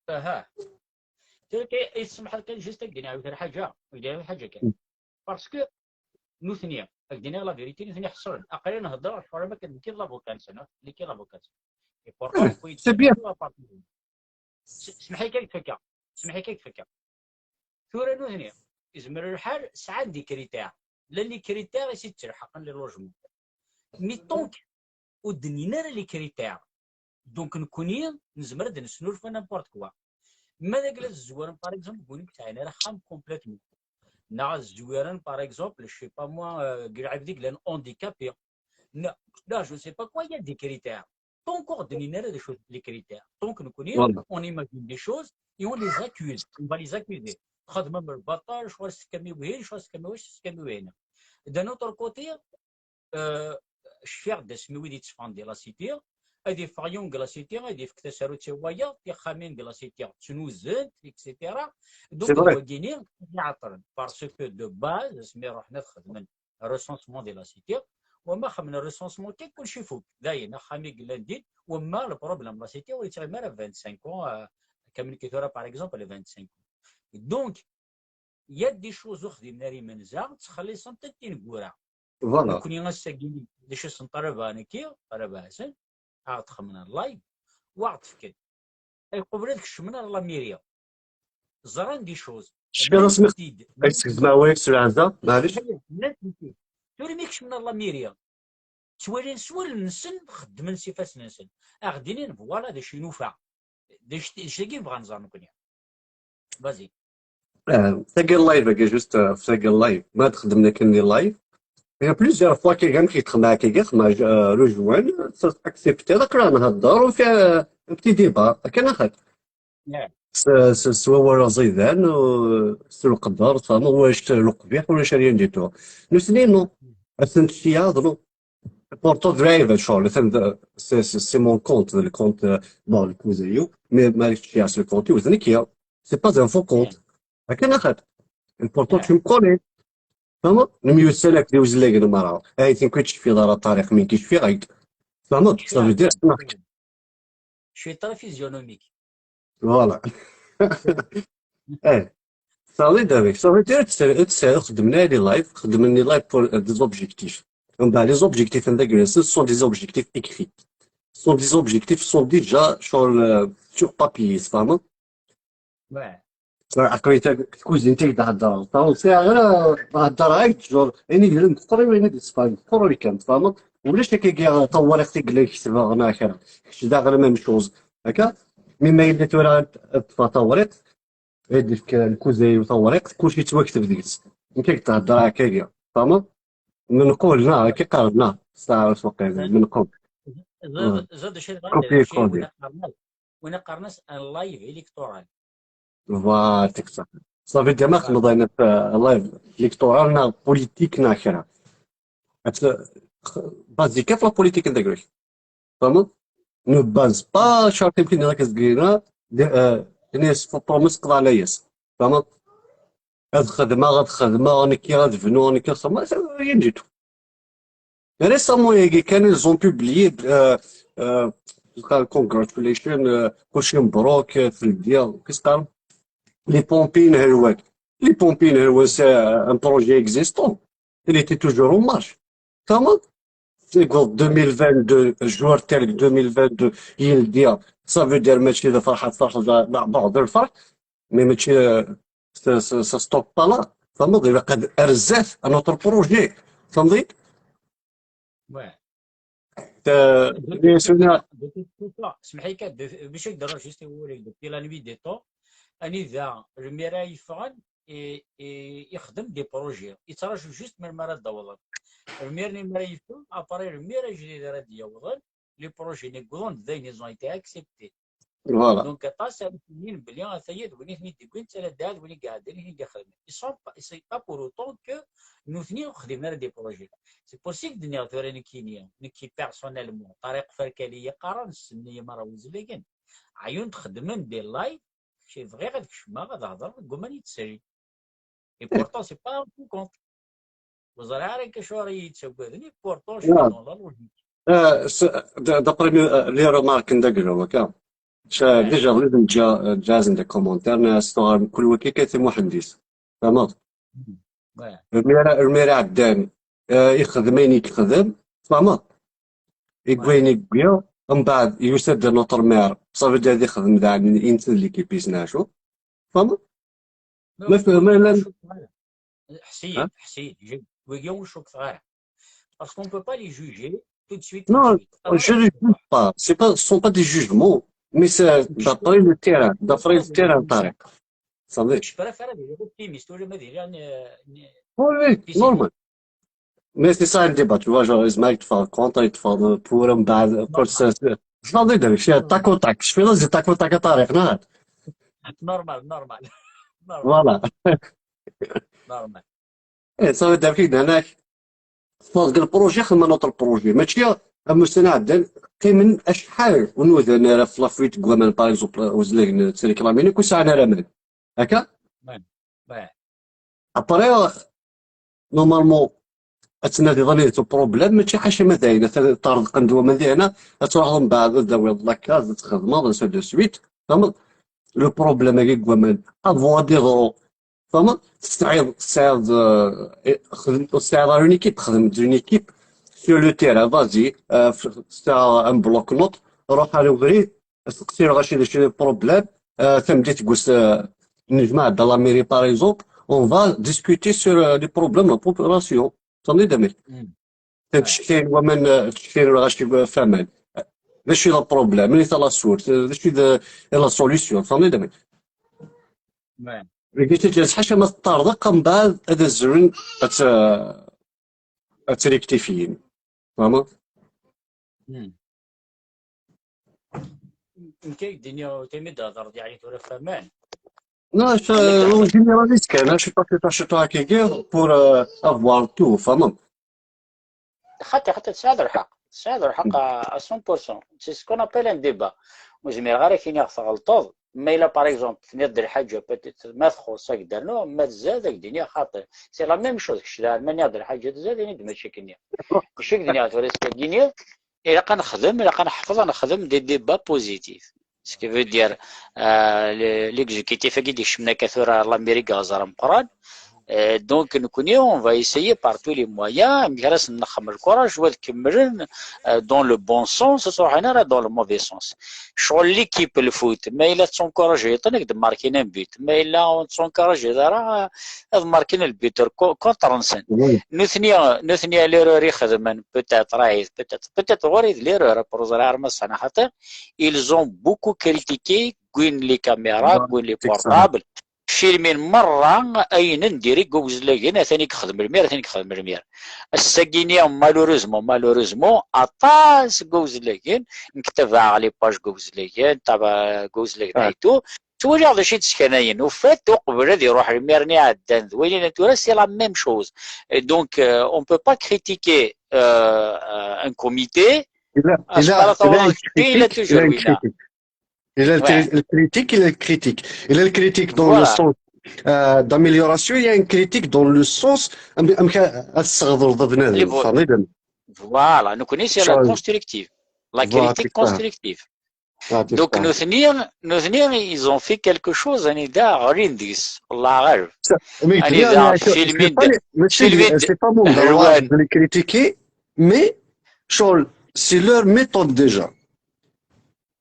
Aha. Tura kan, yessemḥal kan, juste ad k-d-iniɣ yiwet lḥaǧa, ad k-d-iniɣ yiwet lḥaǧa kan. Parce que nutni, ad k-d-iniɣ la vérité, nutni ḥeṣren. Aql-i nhedder, ḥeṣren akken nekki d l'avocat-nsen, nekki d l'avocat-nsen. Et pourtant, c'est bien. S-, semḥ-iyi kan ad k-fakkeɣ. Semḥ-iyi kan ad k-fakkeɣ. Tura nutni, izmer lḥal, sɛan des critères. Llan les critères i s-ittelḥaqen les logements. Mais tant ur d-nnin ara les critères. Donc, nekkni nezmer ad nesnulfu n'importe quoi. Ma d agla tzezwarem, par exemple, deg win ur sɛin ara axxam complètement. Neɣ ad zwiren, par exemple, je sais pas moi, euh, deg lɛibd i yellan handicapé. Neɣ, neɣ, je sais pas quoi, il y a des critères. Tant ur d-nnin ara d acu les critères. Donc, nekkni, on imagine des choses et on les accuse. On va les accuser. Txedmem lbaṭel, ccɣel s tkami wihin, ccɣel s tkami wihin, ccɣel s tkami wihin. D'un autre côté, euh, cfiɣ-d asmi wid yetteffɣen di la cité, ad iffeɣ yiwen deg la cité, ad ifk tasarut i wayeḍ, tixxamin deg la cité ttnuzent, et cetera. Donc, d wagini iɛeṭṭlen, parce que de base, asmi ruḥen ad xedmen recensement de la cité, wama xedmen recensement kan, kulci ifuk. Dayen, axxam i yellan din, wama le problème la cité ur yettɣimi ara vingt-cinq ans, euh, comme nekk tura, par exemple, vingt-cinq ans. Donc, il y a des choses ur xdimen ara imenza, ttxelliṣent-d tineggura. Voilà. Nekkni ass-agi, d acu i sen-ṭalabeɣ nekki, ṭalabeɣ-asen, ad ɣ-d-xedmen live, u ad ɣ-d-fken. Ay qubel ad kecmen ar la mairie. Ẓran des choses. Cfiɣ asmi ay tgezmeɣ wayek s lɛezza, maɛlic. Tura mi kecmen ar la mairie, ttwalin s wallen-nsen, xeddmen s ifassen-nsen. Ad ɣ-d-inin, voilà, d acu i nufa. D acu, d acu-agi i nebɣa nẓer nekkni. Vas-y. Ah, tagi live, agi juste, ah, tagi live. Ma txedmem akken di live. Il y a plusieurs fois que j'ai fait comme ça, que j'ai fait, euh, rejoindre, ça accepté, d'accord, on a un petit débat. Akken axat. S, s, s wawal aẓidan, u s lqedder, tfehmeḍ, ulac lqbiḥ, ulac rien du tout. Nutni, non. Ad ten-tceyɛeḍ, non. Pourtant, d lɛib ad ccɣel, atan d, c'est, c'est, c'est mon compte, le compte, euh, bon, le cousin, mais ma tceyɛeḍ le compte, d nekki. C'est pas un faux compte. Akken axat. Pourtant, tu me connais. Tfehmeḍ? Nemyussan akk d iwezlagen merra. Ay, tin kwi tcfiḍ ara Ṭariq, min kicfiɣ, ay. Tfehmeḍ? Ça veut dire, c'est marqué. Je suis très physionomique. Voilà. Eh, ça veut dire, ça veut dire, c'est, c'est, xedmen les live, xedmen les live pour, euh, des objectifs. Donc, ben, les objectifs, ce sont des objectifs écrits. Ce sont des objectifs, sont déjà sur le, sur papier, c'est vraiment. Ouais. Aql-i tkuzint i d-heddreɣ. Tawensi ɣer heddreɣ ak-d, genre, ayen i yellan meqqer i wayen i d-iṣfan, meqqer ur kan, tfehmeḍ? Ulac akka, tawarriqt i yella ketbeɣ neɣ kra. Kečč daɣen même chose. Akka? Mi ma yella tura ad ṭṭfeɣ tawriqt, ad d-ifk lkuzay-iw tawriqt, kulci yettwakteb deg-s. Nekk ad d-heddreɣ akka, tfehmeḍ? Menqul, neɣ akka qqaren, neɣ s taɛrabt waqila, menqul. Zad, zad, acu i bɣan, copier, coller. Win qqaren-as un live électoral. Voilà, c'est ça. Ça veut dire, ma xedmeḍ ayen, euh, live électoral, neɣ politique, neɣ kra. Parce que, basique, la politique, n tagri. Tfehmeḍ? Ne base pas, carte, yemkin ad k-zgina, de, euh, ini-as, promise, qḍeɛ layas. Tfehmeḍ? Ad xedmeɣ, ad xedmeɣ, nekki ad bnuɣ, nekki ad xedmeɣ, rien du tout. Récemment, yagi kan, ils ont publié, euh, euh, congratulations, euh, kulci mebruk, euh, teldi, qu'est-ce que, les pompiers n Helwan. Les pompiers n Helwan, c'est, euh, un projet existant. Il était toujours en marche. Tfehmeḍ? Seg deux mille vingt-deux, juin tel deux mille vingt-deux, yeldi, ça veut dire mačči d lferḥ, tferḥeḍ, d, d, d lferḥ, mais mačči, euh, ça, ça, ça stoppe pas là. Tfehmeḍ? Ilaq ad, ar zdat, un autre projet. Tfehmeḍ? Ouais. Euh, de toute façon, de toute façon, اسمح لي, de, باش نقدر juste نقول لك, depuis la nuit des temps, anida lmira yeffɣen, i, i, ixdem des projets. Yettraǧu juste melmi ara d-awḍen. Lmir-nni mi ara yeffeɣ, après lmir ajdid ara d-yawḍen, les projets-nni wwḍen d ayen, ils ont été acceptés. Voilà. Donc, aṭas ara d-inin belli ata-ya d win i ten-id-yewwin, d taladda d win i iɛeddan, i ten-id-ixedmen. Ils sont pas, c'est pas pour autant que nutni ur xdimen ara des projets. C'est pour ça i k-d-nniɣ tura nekkini, nekki personnellement, Ṭariq Ferkali yeqqaren, ssnen-iyi merra wezlagen. Ɛyun txedmen des live, kečč bɣiɣ ad kecmeɣ, ad hedreɣ, deg waman yettsalin. Et pourtant, c'est pas un faux compte. Ur ẓriɣ ara acu ara iyi-yettaggaden, et pourtant, je suis dans la logique. Euh, c'est, d-, d'après mes, euh, les remarques n daglo, akka. Déjà, les gens, déjà, déjà, des commentaires, mais c'est un, kul waki kati muḥendis. Tfehmeḍ? Ouais. Lmira, lmira ɛeddan, euh, ixdem ayen i yexdem, tfehmeḍ? Yewwi ayen i yewwi, mbeɛd yusa-d notre maire, ça veut dire ad ixdem daɣen, insa d l'équipe-is neɣ acu. Tfehmeḍ? Ma f-, ma llan. Ḥsiyen, ḥsiyen, wigi ur cukkeɣ ara. Parce qu'on peut pas les juger tout de suite. Non, je ne juge pas. C'est pas, ce sont pas des jugements, mais c'est d'après le terrain, d'après le terrain, Tarek. Ça veut. Je préfère les optimistes, au lieu de dire, euh, oui, oui, normal. Mais c'est ça le débat, tu vois, genre, Ismaël, tu fais contre, tu fais pour, un bal, c'est, c'est, c'est tac au tac. Je fais là, c'est tac au tac à Tarek, non? Normal, normal. Normal. Voilà. Normal. Eh, ça veut dire que, donc, le projet, c'est un autre projet. Mais tu vois, am ussan iɛeddan, qqimen acḥal ur nudan ara f la fuite deg waman, par exemple, uzlagen ttreklamin akk ur sɛan ara aman. Akka? Ouais. Ouais. Après, normalement, ad tnadiḍ anida-t uproblème, mačči ḥaca ma d ayen, atan ṭṭerḍqen-d waman dihna, ad truḥeḍ mbeɛd ad d-tawiḍ la case, ad txedmeḍ, ainsi de suite. Tfehmeḍ? Le problème-agi deg waman, avant ad d-iḍru, tfehmeḍ? Tesɛiḍ, tesɛiḍ, euh, xedm-, ur tesɛiḍ ara une équipe, xdem-d une équipe sur le terrain, vas-y, euh, f-, tesɛa un bloc-notes, ruḥ ar ubrid, steqsi lɣaci d acu i le problème, euh, tameddit deg wass, euh, nejmeɛ-d à la mairie, par exemple, on va discuter sur, euh, les problèmes de la population. Tfehmeḍ-iyi-d amek? Mm. Ttcekkin waman, ttcekkin lɣaci f aman. D acu i d problème? Anita la source? D acu i d la solution? Tfehmeḍ-iyi-d amek? Ouais. Dagi teǧǧa ḥaca ma teṭṭerḍeq, mbeɛd ad azren ad tt-, ad tt-rectifiyin. Tfehmeḍ? Hmm. Nekk ad k-d-iniɣ, timi d-thedreḍ, yeɛni tura f aman. Non, c'est un généraliste kan, je sais pas, je sais pas, pour, euh, avoir tout, tfehmeḍ? Xaṭi, xaṭi, tesɛiḍ lḥeqq. Tesɛiḍ lḥeqq à, à cent pour cent. C'est ce qu'on appelle un débat. Ur zmireɣ ara ad k-iniɣ tɣelṭeḍ. Ma yella, par exemple, tenniḍ-d lḥaǧa, peut-être, ma txuṣṣ, ad k-d-rnuɣ, ma tzad, ad k-d-iniɣ xaṭi. C'est la même chose. Kečč d aɛelm, ma nniɣ-d lḥaǧa tzad, ini-d mačči akken-nniɣ. Mačči ad k-d-iniɣ tura, ass-agi-nni, ilaq ad nexdem, ilaq ad neḥfeḍ, ad nexdem des débats positifs. Ce qui veut dire, euh, le-, l'exécutif-agi d-ikecmen akka tura l'Amérique ɣer ẓer ameqqran. Euh, donc, nekkni, on va essayer par tous les moyens, amek ara sen-nexdem lkuraj, ad kemmlen, euh, dans le bon sens, ur ttruḥun ara dans le mauvais sens. Ccɣel l'équipe, le foot, ma yella tettunkuraj yiṭen, ad d-markin un but. Ma yella ur tettunkuraj ara, ad markin le but co-, contre-nsen. Oui. Nutni, nutni à l'erreur i xedmen, peut-être, right, peut-être, peut-être ɣur-i d l'erreur, pour ẓriɣ arma ṣṣan xaṭi, ils ont beaucoup critiqué, wwin les caméras, Voilà, wwin les c'est ça. Portables, filmin merra ayen n diri deg uzlagen, atan i yexdem lmir, atan i yexdem lmir. Ass-agi-nni, malheureusement, malheureusement, aṭas n uzlagen, nekk tabaɛeɣ les pages n uzlagen, taba-, n uzlagen Ah. et tout, ttwaliɣ d acu i d-sseknayen. Au fait, uqbel ad iruḥ lmir-nni iɛeddan d wayen tura, c'est la même chose. Et donc, euh, on peut pas critiquer, euh, euh, un comité. Il a, Ah, il c'est a, pas la il a une tendance, il a critique, il toujours a une eu là. critique. Il a le Ouais. cri-, le critique, il a une critique. Il a le critique dans le Voilà. Sens, euh, d'amélioration, il y a une critique dans le sens, am-, am-, à se regarder de venir, Les vo-, enfin, les deux. Voilà, nekkni c'est la Charles. Constructive. La Voilà, critique c'est ça. Constructive. Ah, c'est Donc, ça. nutni, nutni, ils ont fait quelque chose, anida ɣlin deg-s, wallah ɣaleb. Ça, mais Allez, bien, là, mais je, je filmin vais pas d-, les, mais c'est, filmin d-, c'est pas mon droit Erwan. De les critiquer, mais, Charles, c'est leur méthode déjà.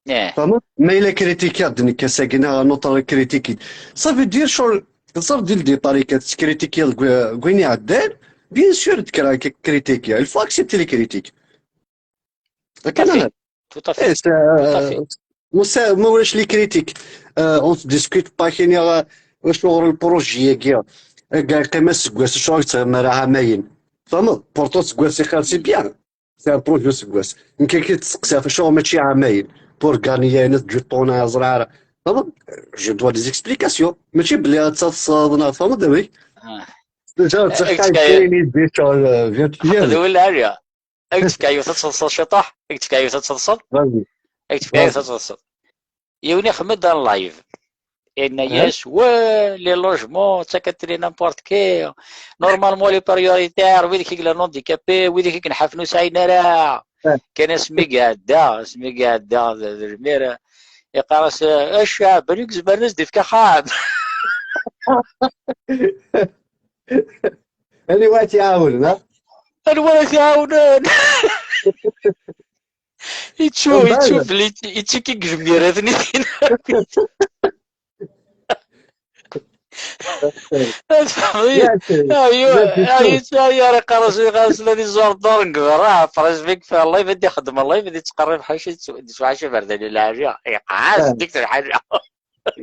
Eh, Tfehmeḍ? Ma yella critiquer, d nekk ass-agi neɣ un autre critiquer. Ça veut dire, Charles, ça veut dire le départ, que tu critiques le gouvernement, bien sûr, de cra-, critiquer. Il faut accepter les critiques. tout à fait. Tout à fait. Eh, c'est, Tout à fait. euh, moi, c'est, moi, je les critique. Euh, on se discute pas, qu'il y a, euh, sur le projet, il y a, euh, quand même, c'est quoi, c'est sûr que ça m'a ramené. Tfehmeḍ? Pourtant, c'est quoi, c'est, c'est bien. C'est un projet, c'est quoi. Une quelqu'un qui se fait chaud, mais tu as mail. Pour gagner, il y a une autre, je tourne à Zrara. Tfehmeḍ? Je dois des explications. Mais tu oublies, ça, ça, ça, tfehmeḍ, oui. Ah. Déjà, Eh, ça, eh, ça, eh, une idée sur, euh, virtuelle. Xdem lɛali. Ad k-tefk yiwet ad teḍseḍ ciṭuḥ, ad k-tefk yiwet ad teḍseḍ, Vas-y. ad k-tefk yiwet ad teḍseḍ. Yiwen ixdem-d un live. Yenna-yas, ouais, les logements, d takatri n'importe qui. Normalement, les prioritaires, wid i yellan handicapés, wid i nḥafen ur sɛin ara. Eh. Kan asmi iɛedda, asmi iɛedda d, d lmir, yeqqar-as, a ccɛeb, anwa i izemren ad s-d-ifk axxam? Anwa i tt-iɛawnen, ha? Anwa ara t-iɛawnen? Yettu, yettu belli yettu-k i yejmirat-nni. Ayu, ayu, ayu, ara iqqar-as, iqqar-as la di ẓur dur n gebraḥ, presque fi live, ad ixdem live, ad ittqerrib ḥaca, ad ittwaḥaca berdan i lɛali, iqɛas, dik lḥaǧa.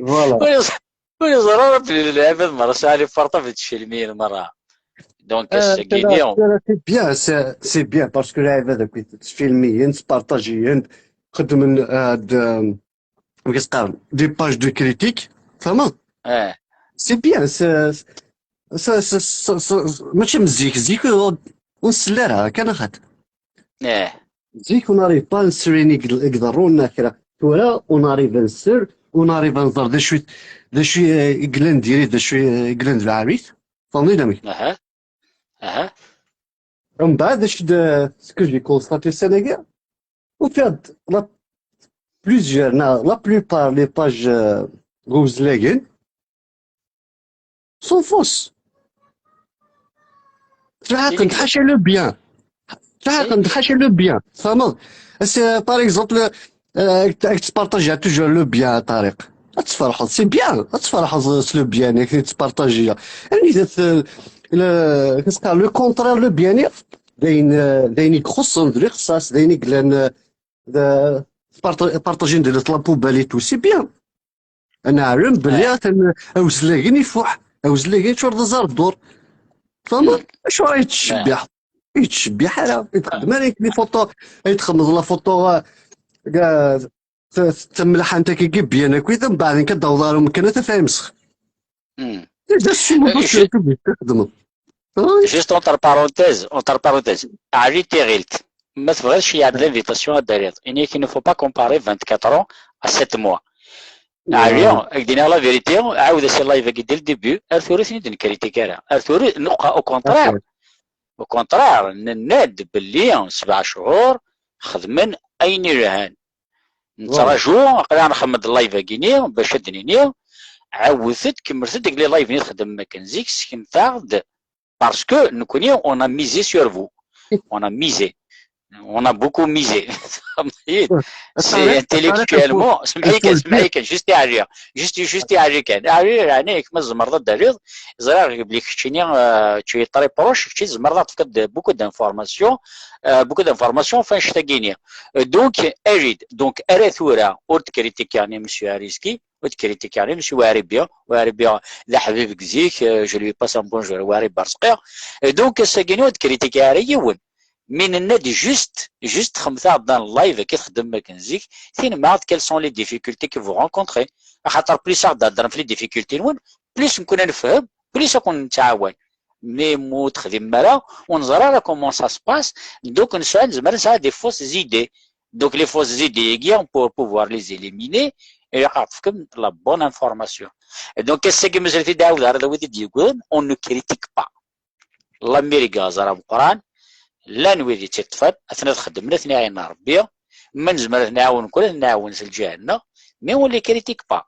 Voilà. Ur yeẓ-, ur yeẓri ara belli lɛibad merra sɛan les portables ttcelmiyen merra. Donc, euh, c'est bien, c'est, c'est bien, parce que lɛibad akk ttcelmiyen, spartagiyen, xeddmen, euh, de, euh, des pages de critique, tfehmeḍ? Eh. C'est bien, c'est, c'est, c'est, c'est, c'est, mačči am zik, zik, ur, ur nsell ara, kan axat. Eh. Zik, on n'arrive pas à insérer une église, on a kra. Tura, on arrive à insérer, on arrive à nẓer d acu, d acu, euh, i yellan diri, d acu, euh, i yellan d lɛamit. Tfehmeḍ-iyi amek? Aha. Aha. Mbeɛd, acu d, ce que j'ai constaté, c'est que, au fait, la, plusieurs, na, la plupart des pages, euh, Gozlagen sont fausses. Ttɛaqen-d ḥaca le bien. Ttɛaqen-d ḥaca le bien. Tfehmeḍ? C'est, par exemple, euh, ad tpartajiḍ toujours le bien, a Tariq. Ad tferḥeḍ, c'est bien. Ad tferḥeḍ s le bien, yak tpartajiḍ. Anida le, le contraire, le bien, d ayen, euh, d ayen i ixuṣṣen, d lixṣaṣ, d ayen i yellan, euh, d, parta-, partager de la poubelle et tout, c'est bien. Ad neɛlem belli atan Awezlagen ifuḥ, Awezlagen yeččur d aẓerdur. Tfehmeḍ? Acuɣer i yettcebbiḥ? Ur yettcebbiḥ ara. I txeddem ara les photos, i txedmeḍ la photo, euh, euh, t-, t-, tamelḥant akka i bien akk, mbeɛd nekk ad d-taweḍ ɣer umkan ad taf imsex. D acu ma txeddmeḍ? Juste entre parenthèses, entre parenthèses, Ɛli Tiɣilt, ma tebɣiḍ ceyyeɛ-d l'invitation ad d-tariḍ. Ini-ak, il ne faut pas comparer vingt-quatre ans à sept mois. Ɛli, ad k-d-iniɣ la vérité, ɛawed-as i live-agi dès le début, ar tura ur ten-id-nekritik ara. Ar tura, au contraire, au contraire, nenna-d belli sebɛa chhur xedmen ayen ilhan. Nettraǧu, aql-aɣ nxemmem-d live-agi-ni, bac ad d-nini, ɛawdet-d, kemmlet-d deg les live-nni txeddmem akken zik, seknet-aɣ-d, parce que nekkni, on a misé sur vous. On a misé. On a beaucoup misé. C'est intellectuellement, semmeḥ-iyi kan, semmeḥ-iyi kan, juste i Ɛli. Juste, juste i Ɛli kan. Ɛli, yeɛni, ma tzemreḍ ad d-taliḍ, ẓriɣ belli keččini, euh, tu es très proche, kečči tzemreḍ ad tefkeḍ beaucoup d'informations, euh, beaucoup d'informations, ɣef annect-agi-ni. Euh, donc, Elid, donc, ar tura, ur d-kritikiɣ ni Monsieur Ariski, ur d-kritikiɣ ni Monsieur Waribi, Waribi d aḥbib deg zik, euh, je lui passe un bonjour, Waribi Arezqi. Euh, donc, ass-agi-ni ur d-kritikiɣ ara yiwen. Mi nenna-d juste, juste xedmet-aɣ-d un live, akka txeddmem akken zik, tennamt-aɣ-d quelles sont les difficultés que vous rencontrez. Axaṭer plus ad ɣ-d-theddrem f les difficultés-nwen, plus nekkni ad nefhem, plus ad ken-nettɛawan. Mais ma ur texdimem ara, ur neẓri ara comment ça se passe, donc nesɛa, nezmer nesɛa des fausses idées. Donc les fausses idées-agi, pour pouvoir les éliminer, ilaq ad ɣ-tefkem la bonne information. Et donc, ass-agi mazal-it-id ɛawdeɣ ara d wid i d-yewwḍen, on ne critique pas. L'Amérique, aẓar ameqqran, llan wid i tt-iṭṭfen, atni ad xeddmen, atni ad ɛinen Rebbi, ma nezmer ad ten-nɛawen, nekkni ad ten-nɛawen s lǧiha-nneɣ, mais on les critique pas.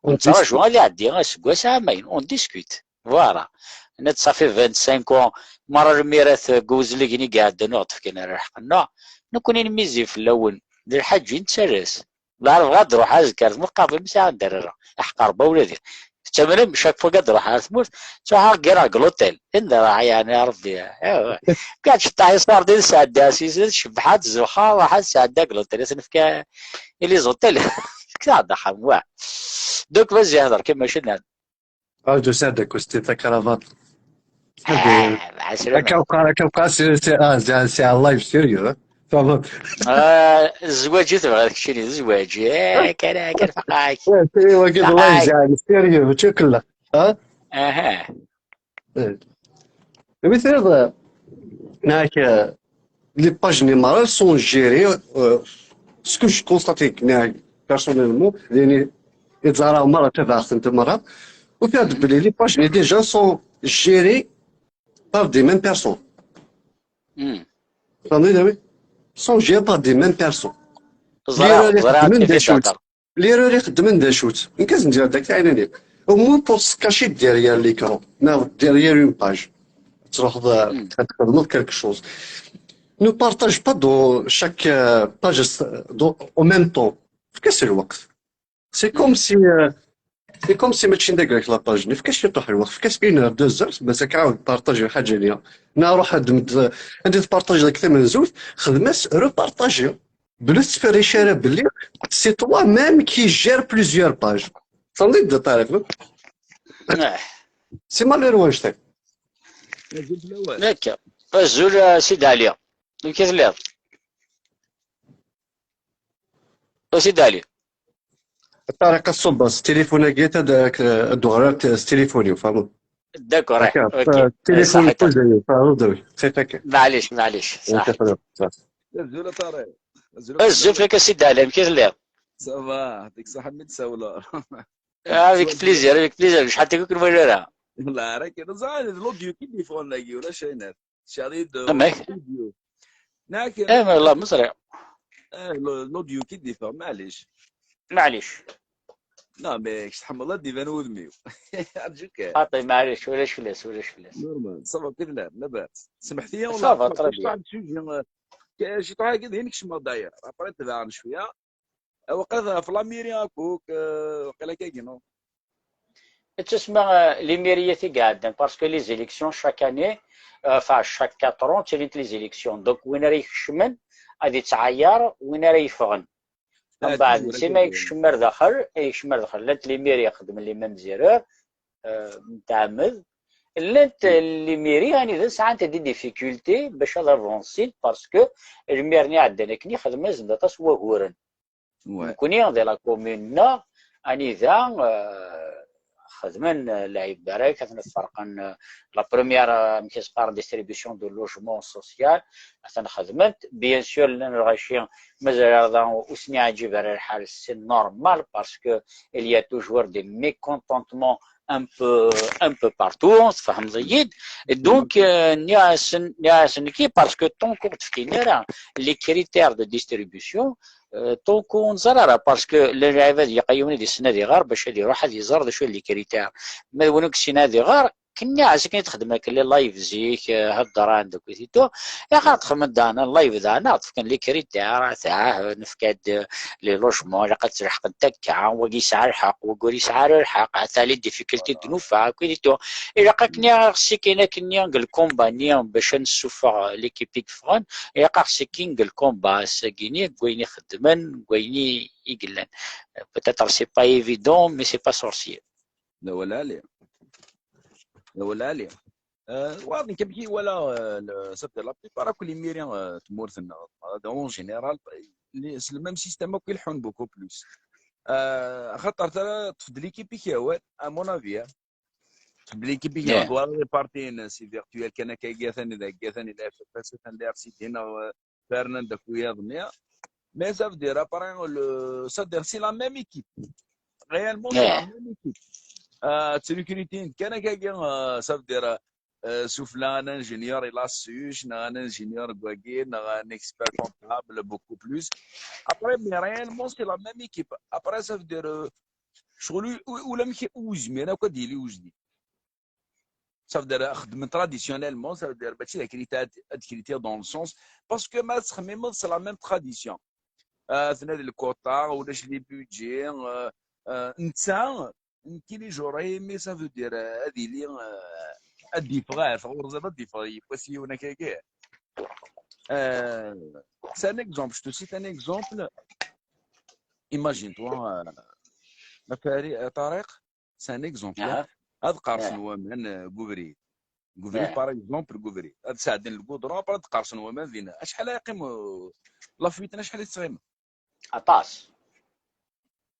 Ur nettraǧu ad iɛeddi aseggas, ɛamayen, on discute. Voilà. Netta ça fait vingt-cinq ans, merra lmirat n Gozlagen i iɛeddan ur ɣ-d-fkan ara lḥeqq-nneɣ, nekkni nmizi fell-awen, d lḥaǧ i nettarra-s. Lɛerb ad d-ruḥ azekka ar tmurt, qerben mi sɛiɣ anda ara rreɣ. Aḥeqq Rebbi ula d. Tettamnem, chaque fois ad d-ruḥeɣ ar tmurt, ttruḥeɣ ggareɣ deg l'hôtel. Anda ruḥeɣ yeɛni a Rebbi? Kkac ṭaḥ iṣar din sɛedda, si, si, cebḥa, tzebḥa, ruḥ ad sɛedda deg l'hôtel. Ad s-nefk i les hôtels. Kkaɣ-d axxam, wa. Donc, vas-y, hder kan, mačči nnan. Ṛju sɛedda kusti takravat. Akka uqar, akka uqar, c'est, c'est, ah, c'est, c'est un live sérieux, hein. Tfehmeḍ? Ah, zzwaǧ i tebɣiḍ keččini, d zzwaǧ. Eh, kan, kan, faqeɣ-ak. Wagi d live, yeɛni, sérieux, mačči kella. Ha? Aha. Imi tiriḍ, nak, les pages-nni merra sont gérées, euh, ce que je constate, nak, personnellement, d ayen i ẓriɣ merra, tabaɛeɣ-tent merra, ufiɣ-d belli les pages-nni déjà sont gérées par des mêmes personnes. Tfehmeḍ-iyi? Sont gérées par des mêmes personnes. L'erreur i xeddmen d acu-tt? L'erreur i xeddmen d acu-tt? Nekk ad s-d-iniɣ dak taɛinani. Au moins pour se cacher derrière l'écran, neɣ derrière une page. Ad truḥeḍ, euh, ad txedmeḍ quelque chose. Ne partage pas dans chaque, euh, page, euh, dans, en même temps. Efk-as lweqt. C'est comme si, euh, c'est comme si mačči d agrek la page. Efk-as ciṭuḥ lweqt. Efk-as une heure, deux heures, bas akka ad partager lḥaǧa-nni. Neɣ ruḥ ad d-, anda tpartageḍ deg tamenzut, xdem-as repartager. Bla tettferric ara belli c'est toi-même qui gère plusieurs pages. Tfehmeḍ-iyi-d, Ṭariq? C'est malheureux, je sais. Akka. Azul, a Sidi Ɛli. Amek i telliḍ? A Sidi Ɛli. Ṭariq, ad ṣubbeḍ s tilifun-agi, ad, ad d-uɣaleɣ s tilifun-iw, tfehmeḍ? D'accord, eh, ok. Tilifun n Ḥuzayen, tfehmeḍ? C'est ok. Maɛlic, maɛlic. Ṣaḥit. Azul a Ṭariq. Azul. Azul fell-ak a Sidi Ɛli, amek i telliḍ? Ça va, deg ṣaḥa mi d-tsawleḍ. Avec plaisir, avec plaisir, acḥal n tikkelt ur nwala ara. Wala ara kan, ẓer l'audio ki d-yeffɣen dagi, ulac ayen. Cari de Amek? L'audio. Nak, Eh, ma la, ma ẓriɣ. eh, l'audio ki d-yeffɣen, maɛlic. Maɛlic. Non, mais kečč tḥemmleḍ ad d-iban wudem-iw. Arǧu kan. Xaṭi, maɛlic, ulac fell-as, ulac fell-as. Normal, ça va, kif llan, labas. Semḥet-iyi, Ça va, très bien. Sujet, euh, ciṭuḥ-agi d ayen kecmeɣ d'ailleurs. Après, tebɛen cwiya. Waqila ɣef la mairie akk, euh, waqila kagi, non? Ttusma, euh, les mairies i iɛeddan, parce que les élections chaque année, euh, enfin, chaque quatre ans, ttilint les élections. Donc, win ara ikecmen, ad ittɛayyar win ara yeffɣen. Mbeɛd, nsi ma ikcem ar daxel, ikcem ar daxel. Llant les mairies ixeddmen les mêmes erreurs, euh, n tɛemmed. Llant les mairies, anida sɛant des difficultés bac ad avancent, parce que lmirni iɛeddan akken ixedmen aṭas n waguren. Nekkni di la commune-nneɣ, anida, euh, xedmen, euh, lɛibad-agi, ad ten-ferqen, euh, la première, euh, amek i s-qqaren, distribution de logement social, atan xedmen-t. Bien sûr, llan lɣaci, mazal ar da ur sen-iɛǧib ara lḥal, c'est normal, parce que il y a toujours des mécontentements un peu, un peu partout, tfehmeḍ-iyi-d. Donc, euh, nniɣ-asen, nniɣ-asen ki, parce que tant ur d-fkin ara les critères de distribution, euh, tant ur neẓri ara, parce que llan lɛibad, ilaq yiwen ad issen ad iɣer bac ad iruḥ ad iẓer d acu i d les critères. Ma d win ur yessin ad iɣer, nniɣ-as akken i txeddem akken les lives zik, euh, heddren d akud et tout. Ilaq ad xedmen daɣen live daɣen, ad fken les critères, tah, nefka-d, euh, les logements, ilaq ad tt-leḥqent akka, wagi yesɛa lḥeqq, wagi ur yesɛi ara lḥeqq, ata les difficultés d-nufa, akud et tout. Ilaq akken ad ɣ-ssikin akken deg lkumba-nni bac ad nessufeɣ l'équipe i yeffɣen, ilaq ad ɣ-ssikin deg lkumba, ass-agi-ni, deg wayen i xeddmen, deg wayen i, i yellan. Peut-être c'est pas évident, mais c'est pas sorcier. D awal ɛali. D awal ɛali. Euh, wa, nekk amek i walaɣ, euh, le, ça fait la plupart akk les mairies, euh, tmurt-nneɣ, euh, en général, les, c'est le même système akk i leḥḥun beaucoup plus. Euh, axaṭer tara ṭṭef-d l'équipe-ik awal, à mon avis, hein. Ṭṭef-d l'équipe-ik awal, Yeah. Twalaḍ les partis-ines, c'est virtuel kan akka, agi atan dagi, atan di la F F S, atan di R C D, neɣ, euh, fernen-d akk wiyaḍ-nni. Mais ça veut dire, après, le, ça veut dire, c'est la même équipe. Réellement, c'est la Yeah. même équipe. Euh, tu recrutes kan akka, euh, ça veut dire, euh, sufella un ingénieur, il a su, un ingénieur, un expert comptable, beaucoup plus. Après, mais réellement, c'est la même équipe. Après, ça veut dire, euh, شغل ولا ماشي وزمير هكا ديلي وجدي. Ça veut dire خدمة traditionnellement, ça veut dire ماشي هكا تاع هاد الكريتير dans le sens, parce que ما تخمم c'est la même tradition. آه، ثنا الكوطا ولا شي لي بيدجي، آه، آه، نتا كي لي جوري، mais ça veut dire، آه، هذه لي، آه، هاد يفغى، فغور زاد هاد يفغى، يبقى سيونا كاكا. آه، c'est un exemple, je te cite un exemple. Imagine-toi, آه، ما فاري-، آه، طارق، c'est un exemple. أها. هاد قارصن آه. وامان، آه، قبري. قبري، آه. par exemple، قبري. هاد ساعدين القدرة، بعد قارصن وامان فينا. أشحال يقيم، آه، la fuite، شحال يتسغيم؟ Aṭas.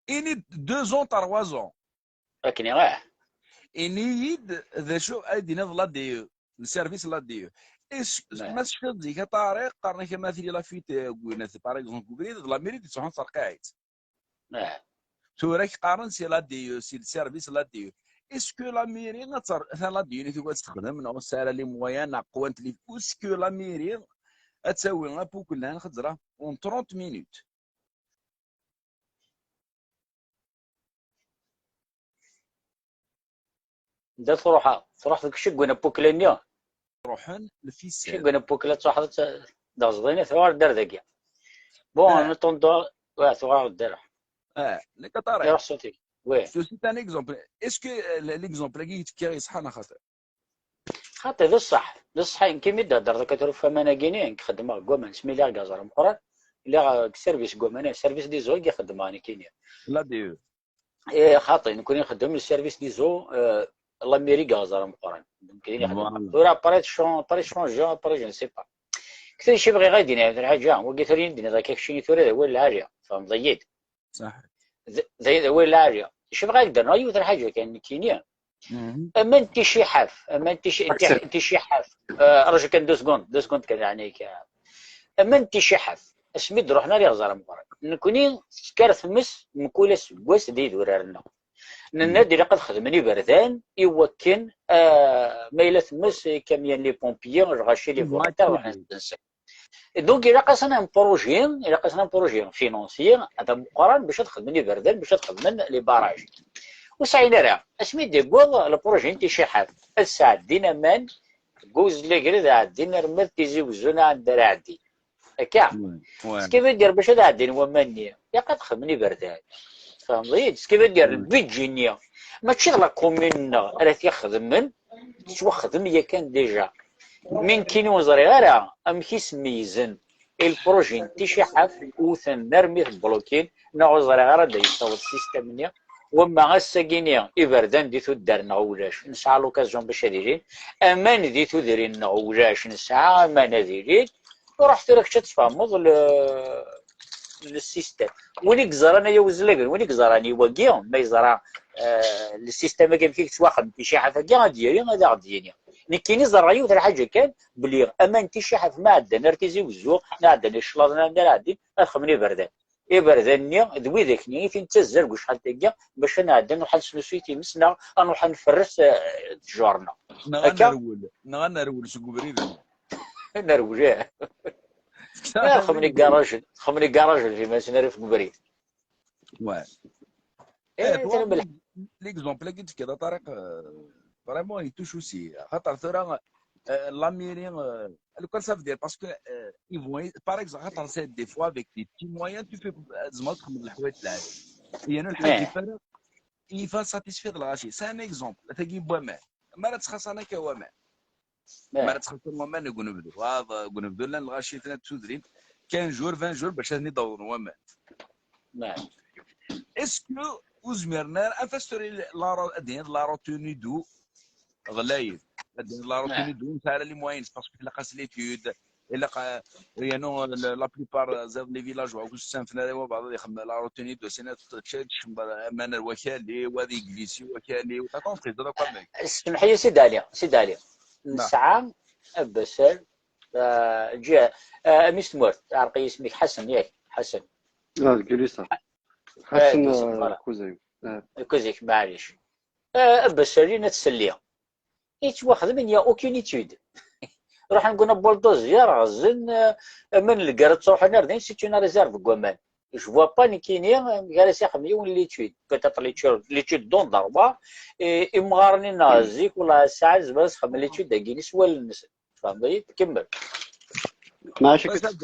إني deux ans، trois ans. أكني غاه. إني يد ذا شو أدي نض la D E، le service la D E. إيش نعم. ما شفت ديك طارق، قرنك ما في la fuite، آه، قلنا، par exemple، قبري، la mairie دي تسعون ترقيعيت. آه. ثورة كقارن c'est la D E، c'est le service la D E. Est-ce que la mairie غتر-، ثان la D E ني تقعد تخدم، نو سارة les moyens، نقوانت لي، est-ce que la mairie غتساوي أبوك لان خزرة en trente minutes؟ دا تروح، تروح ديك شي كونا بوكلانيا. روحن شي الفيسال. كونا بوكلا تروح، دا زدينا ثوار دار داكيا. بون، آه. أنا طوندو، واه، ثوار دار. اه، لك طارق. يروح صوتي. واه. C'est un exemple. Est-ce que l'exemple هذا يتكي صح؟ أنا خاطر. خاطر ذا الصح، ذا الصح، يمكن مي تهدر ذاك تروح فما أنا كيني، ينك خدمة كومان، سمي ليها كازر مقران، ليها سيرفيس كومان، سيرفيس دي زوج يخدم أنا كيني. La D E. إيه، خاطر نكون نخدم السيرفيس دي زو، آه، la mairie كازر مقران. يمكن يخدم. Voilà. ثورة أبري شون، أبري شون جا، أبري جو نسي با. كثير شي بغي غادي نعمل حاجة، وقلت لي ندير ذاك شي ثورة، هو العالية، فهمت ضيد. صح. ذ-، ذ-، هو العالية. شي بغا يقدر، أيوة الحاجة كان كينيا. مهم. أما أنت شي حاف، أما أنت شي، أنت، أنت شي حاف. آه، رجل كان دو سكوند، دو سكوند كان يعني ك-، Aman n Ticaḥat, asmi d-ruḥen ar iɣẓer ameqqran. Nekni tettkaret tmes mkul aseggas d idurar-nneɣ. Nenna-d ilaq ad xedmen iberdan i wakken, ah, ma yella tmes, ikamyan, les pompiers, lɣaci, les volontaires, ruḥen sdensen. Donc, ilaq-asen un projet, ilaq-asen un projet financier, d ameqqran bac ad xedmen iberdan, bac ad xedmen les barrages. Ur sɛin ara, asmi d-yewweḍ le projet n Ticaḥat, ad sɛeddin aman deg uzlager, ad ɛeddin arma d Tizi Wezzu neɣ anda ara ɛeddin. Akka. Ce qui veut dire, bac ad ɛeddin waman-nni, ilaq ad xedmen iberdan. Tfehmeḍ-iyi-d? Ce qui veut dire, le budget-nni, mačči d la commune-nneɣ ara t-ixedmen, tettwaxdem yakan déjà. Mi nekkini ur ẓriɣ ara amek i s-meyyzen i le projet n Ticaḥat, wten armi t-blokin, neɣ ur ẓriɣ ara da yessaweḍ système-nni. Wamma ass-agi-ni iberdan di tuddar-nneɣ ulac, nesɛa l'occasion bac ad ilin, aman di tudrin-nneɣ ulac, nesɛa aman ad ilin, ruḥ tura kečč ad tfehmeḍ le, le système. Win i yeẓran aya uzlagen, win i yeẓran i wagi, ma yeẓra, eh, le système-agi amek i yettwaxdem Ticaḥat-agi, ad d-yali, ad aɣ-d-yini. Nekkini ẓerreɣ yiwet n lḥaǧa kan, belli aman n Ticaḥat ma ɛeddan ar Tizi Wezzu, neɣ ɛeddan i cclaḍ, neɣ anda ara ɛeddin, ad xedmen iberdan. Iberdan-nni d widak-nni i ten-nettazzal deg ucḥal-tagi, bac ad nɛeddi ad nruḥ ad nesnusuy times neɣ ad nruḥ ad nferres, eh, ttjur-nneɣ. Neɣ ad nerwel, neɣ ad nerwel seg ubrid-nni. Ad nerwel, ih. Xemmen igarajen, xemmen igarajen, fi ma ara seg ubrid. Ouais. Eh, l'exemple-agi d-tefkiḍ a Ṭariq, euh, vraiment, il touche aussi. Xaṭer tura, euh, la mairie, euh, lukan ça veut dire, parce que, euh, ils vont, par exemple, xaṭer c'est des fois avec des petits moyens, tu peux, euh, tzemreḍ ad txedmeḍ lḥwayeǧ lɛali. Yerna lḥaǧ yeffer, il va satisfaire lɣaci. C'est un exemple. Tagi n waman. Ma ara ttxaṣan akka waman. Ma ara ttxaṣan waman deg unebdu. Waḍ, deg unebdu llan lɣaci, tella tudrin. Quinze jours, vingt jours, bac ad ten-id-awḍen waman. Est-ce que ur zmiren ara, ad as-turiḍ la ro-, ad d-tiniḍ la retenue d'eau ɣlayet. Ad d-tiniḍ la retenue d'eau, ur nesɛi ara les moyens, parce que ilaq-as l'étude, ilaq, euh, yernu, euh, la, la plupart, euh, ziɣ les villageois, ur ssanfen ara i wabɛaḍ ad ixemmem la retenue d'eau, sina tečča, tecember aman ar wakal-iw, ad iglisi wakal-iw, t'as compris, d akk amek. Semmeḥ-iyi, Sidi Ɛli, Sidi Ɛli. Nesɛa abasal, euh, ǧi-, euh, a mmi-s n tmurt, ɛreq-iyi isem-ik, Ḥasen, yak, Ḥasen. Ah, deg Lisa. Ḥasen, Lisa, euh, voilà. Kuzik. Ah. Kuzik, maɛlic. Euh, abasal-in ad tselli. Yettwaxdem, il n'y a aucune étude. Ruḥen deg una bulldozer, ɣzen, euh, aman n lgara ttruḥen ar din, c'est une réserve deg waman. Je vois pas nekkini, euh, amek ara s-ixdem yiwen l'étude. Peut-être l'étude, l'étude d'endroit, et imɣaren-nneɣ zik, wala sɛan, zemren ad sxedmen l'étude-agi s wallen-nsen. Tfehmeḍ-iyi? Kemmel. Maɛac akka. Ça veut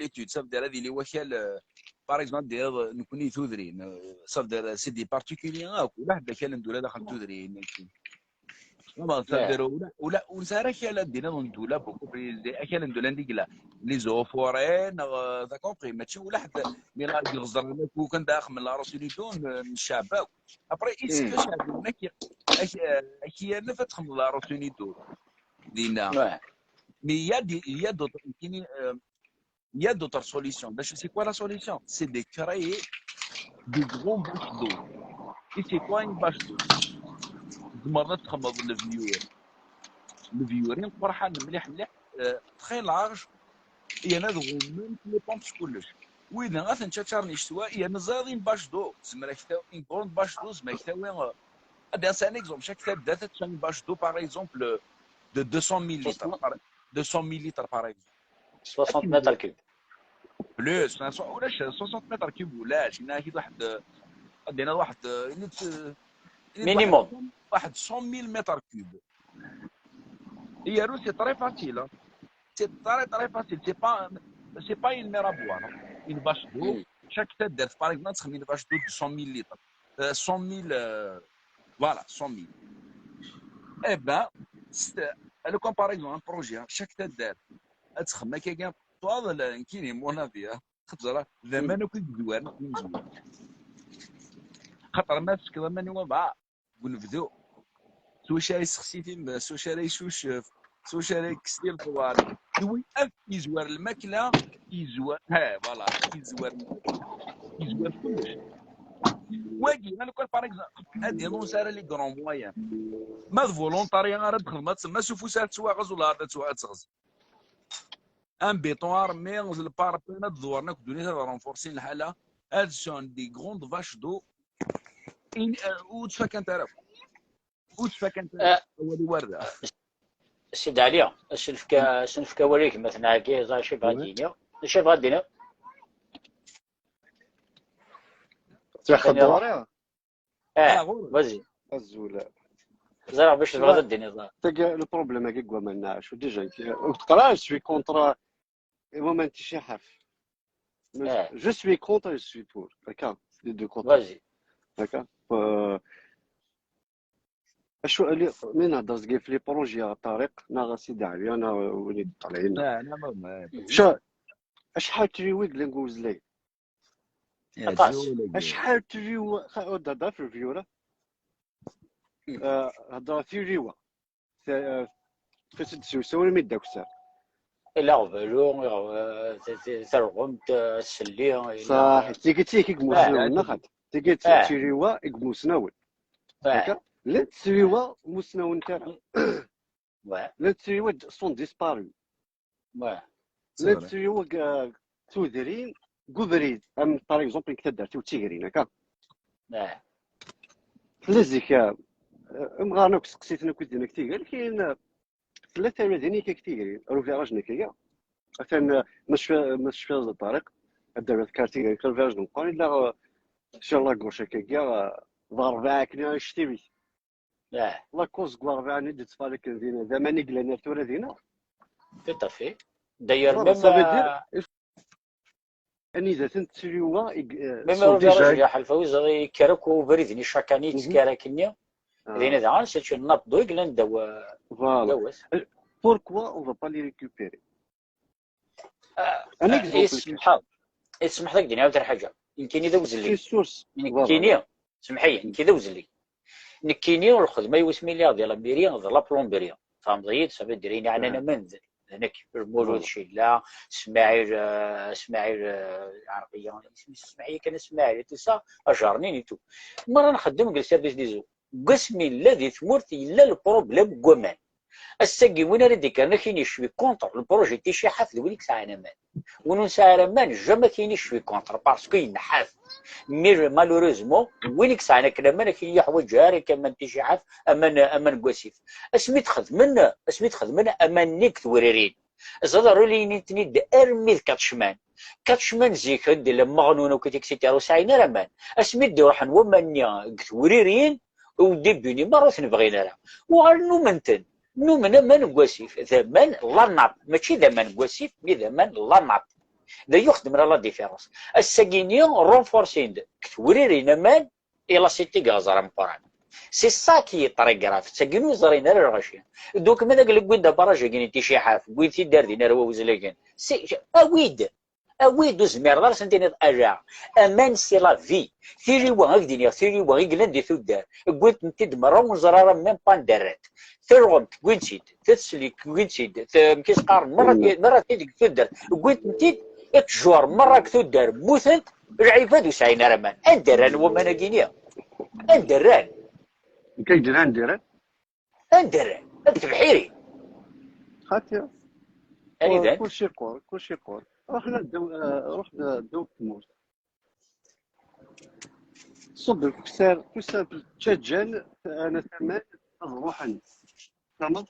dire, ça veut dire, ad yili wakal, euh, par exemple, d-, nekkni tudrin, euh, ça veut dire, c'est des particuliers akk, ula ḥedd akal n ddula daxel n tudrin. Vraiment, ça veut dire, ula, ula, ur nesɛi ara akal ad d-iniḍ n ddula, beaucoup plus, akal n ddula anda i yella. Les eaux forêts, neɣ, euh, t'as compris, mačči ula ḥedd, mi la, iɣeẓran akk, kan da axemmem la retenue d'eau, n, n cceɛb akk. Après, est-ce que cceɛb-nnek, ak, ak, ak yerna ad txemmem la retenue d'eau? Dinna. Mais il y a des, il y a d'autres, euh, il y a d'autres solutions. Ben, c'est quoi la solution? C'est de créer des grands bâches d'eau. Et c'est quoi une bâche d'eau? Tzemreḍ ad txedmeḍ le vieux. Le vieux, imeqqran mliḥ, mliḥ, euh, très large, yerna ad ɣummen les pompes kullec. Wid-a ad ten-ččaččaren i ccetwa, yerna ẓriɣ une bâche d'eau, tzemmer ad k-tawi, une grande bâche d'eau, tzemmer ad k-tawi, euh, ad d-, c'est un exemple, chaque taddart ad tesɛu une bâche d'eau, par exemple, euh, de deux cent mille litres, par, deux cent mille litres, par exemple. Soixante mètres cubes. Plus, soixante, ulac, soixante mètres cubes ulac, yenna-ak-id waḥed, ad d-iniḍ waḥed, minimum. Waḥed cent mille mètres cubes. Et alors, c'est très facile, hein. C'est très, très facile. C'est pas, c'est pas une mer à boire, hein. Une bâche d'eau. Chaque taddart, par exemple, une bâche d'eau de cent mille litres. Euh, cent mille, euh, voilà, cent mille. Eh ben, c'est, elle compare, par exemple, un projet, hein. Chaque taddart, ad txemmem akka, toi, la, nekkini, mon avis, hein. Xaṭer, d aman akk i yezwaren, i yezwaren. Xaṭer ma tefkeḍ aman i wabɛaḍ, deg unebdu, s wacu ara yessexsi tim-, s wacu ara icucef, s wacu ara yekkes tileṭwar. D win akk yezwar lmakla, yezwar, ha, voilà, yezwar lmakla, yezwar kullec. Wagi, ma lukan, par exemple, ad iḍun s ara les grands moyens. Ma d volontariat ara d-txedmeḍ, ma s ufus ara tettwaɣeẓ, wala ad tettwa-, ad teɣzi. un béton armé, le parapet, ad ḍewren akk ddunit, ad renforcin lḥala, ad sɛun des grandes vaches d'eau. In- eh, ur ttfakant ara. Ur ttfakant ara. Ah. Awal iwarda. Sidi Ɛli, ad s-nefk ad s-nefk awal i gma-tneɣ-agi, ẓer acu yebɣa ad d-yini. Acu yebɣa ad d-yini? Ttwaxeddmeɣ. Ah, Ah, ɣur-, vas-y. Azul. Ẓriɣ bac tebɣiḍ ad d-tiniḍ. Tagi, le problème-agi n waman n Ɛacur, déjà, nekk, ur d-qqar ara je suis contre waman n ticiḥaf. Mais Ah. Je suis contre, je suis pour. D'accord, les deux côtés. Vas-y. D'accord. Euh, acu, li, mi nehder zgi f les projets a Ṭariq, neɣ a Sidi Ɛli, neɣ win i d-ṭalɛin. Ah, non, non, mais- Ca, acḥal triwi i yellan deg uzlay? Eh, Aṭas. zéro, les gars. Acḥal triwa, xa-, ur d-hedder f le vieux-a. Euh, hedder triwa. Txis-d s usawal mi d-akser. Ila aɣbalu, iɣ- t- t- tarɣemt, eh, aselli, ila- Saḥ, tigi d tigi i Ah, imusnawen, neɣ xaṭ? Tigi d ah. triwa i imusnawen. Ah, D'accord? Llant triwa imusnawen n tara. ouais, Llant triwa d- sont disparus. ouais. C'est Llant vrai. triwa deg, euh, tudrin, deg ubrid. Am, par exemple, nekk taddart-iw d Tigrin, akka. Ah, Tella zik, euh, euh, imɣaren akk seqsiten akk din ak Tigrin, lakin, euh, tella tala din akka deg Tigrin, ar uviraj n akka. Atan, euh, ma tecfiḍ, ma tecfiḍ a Ṭariq, ad d-awiḍ kar Tigrin, kar uviraj n umeqqran, yella, euh, sur la gauche akka, euh, d ṛebɛa akken, euh, ictiwit. ah, La cause deg ṛebɛa-nni d-yettfaliken din, d aman i yellan ar tura dina. tout à fait. D'ailleurs, Voilà, même, ça veut dire, euh, anida-tent triwa i, euh, même sont déjà uviraj-agi ḥalfa wi ẓri yekker akk ubrid-nni chaque année Mhm. yettkerriken-nni. Ah. Dinna daɣen, c'est une nappe d'eau i yellan ddaw, Voilà. ddaw-s. Pourquoi on va pas les récupérer? Ah, Un ah, exemple. Yessemḥeḍ. Yessemḥeḍ ad k-d-iniɣ yiwet n lḥaǧa. Nekkini d awezlig. C'est source. Nekkini, Voilà. Semḥ-iyi, nekkini d awezlig. Nekkini ur xedmeɣ i wasmi lliɣ di la mairie d la plomberie. Tfehmeḍ-iyi-d, ça veut dire, ayen yeɛnan Ah. aman d, d nekk. Lmulud Voilà. Cilla, Smaɛil, eh, Smaɛil, eh, Ɛerqiya, isem-is Smaɛil kan, Smaɛil, tout ça, ajarnin et tout. Mi ara nxeddem deg le service des eaux. Deg wasmi nella di tmurt yella le problème n waman. Ass-agi, win ara d-ikkren ad k-yini je suis contre le projet n ticiḥaf d win i yesɛan aman. Win ur nesɛi ara aman, jamais ad k-yini je suis contre, parce que yenḥaf. Mais malheureusement, win i yesɛan akken aman, ad k-yini ur ḥwaǧeɣ ara aman n ticiḥaf, aman, aman n wasif. Asmi d-xedmen, asmi d-xedmen aman-nni deg tewririn. Ẓad rulin-ten-id armi d Katchman. Katchman zik, d la Meɣnun akk, et cetera, ur sɛin ara aman. Asmi d-ruḥen waman-nni deg tewririn, au début-nni merra ur ten-bɣin ara. Uɣalen numen-ten. Numen aman n wasif. D aman n la nappe, mačči d aman n wasif, mais d aman n la nappe. D ayu xedmen la différence. Ass-agi-nni, renforcin-d deg tewririn aman, et la cité deg iɣzer ameqqran. C'est ça qui est très grave. D tagi ur ẓrin ara lɣaci. Donc, ma d agla wwin-d abaraj-agi n ticiḥaf, wwin-t-id ar din ar wawezlagen. C'est, awi-d, awi-d, ur zmireḍ ara ad sen-tiniḍ ala. Aman, c'est la vie. Tiliwa, ad k-d-iniɣ, tiliwa i yellan di tuddar, wwin-tent-id merra ur neẓri ara même pas anda rrant. Talɣemt, wwin-tt-id. Taslik, wwin-tt-id. T-, amek i s-qqaren, merra, merra tid deg tuddar. Wwin-tent-id, ittjur merra deg tuddar, mmutent, lɛibad ur sɛin ara aman. Anda rran waman-agi-nni? Anda rran? Nekk ay d-rran, anda rran? Anda rran? Ad tebḥiri. Xaṭi. Anida? Kulci yeqqur, kulci yeqqur. Ruḥna ddaw, eh, ruḥna ddaw tmurt. Ṣubb lkuktar, tout simple, ttaǧǧan, ana taman, ad ruḥen. Tfehmeḍ?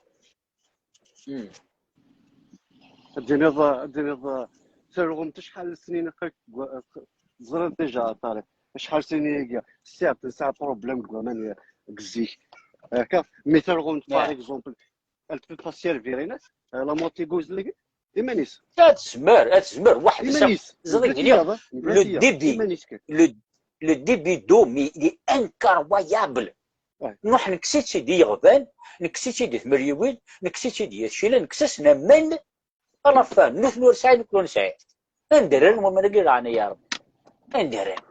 Hmm. Ad d-tiniḍ, ad d-tiniḍ, talɣumt acḥal n snin akka, teẓriḍ déjà, Ṭariq, acḥal n snin iga, certes, nesɛa problème deg waman deg zik. Akka, mais talɣumt, par Ah. exemple, elle peut pas servir, euh, la moitié n wazlagen, iman-is. Ad tezmer, ad tezmer, waḥd-s. Iman-is. Ẓriɣ Mebla dini, tiyaḍ, mebla le tiyaḍ, débit, iman-is kan. le, le débit d'eau, mais il est incroyable. Ouais. Nruḥ nekkes-itt-id i yeɣban, nekkes-itt-id i tmeryiwin, nekkes-itt-id i tcila, nekkes-asen aman, à la fin, nutni ur sɛin, nekkni ur nesɛi. Anda rran waman-agi, leɛnaya Rebbi? Anda rran?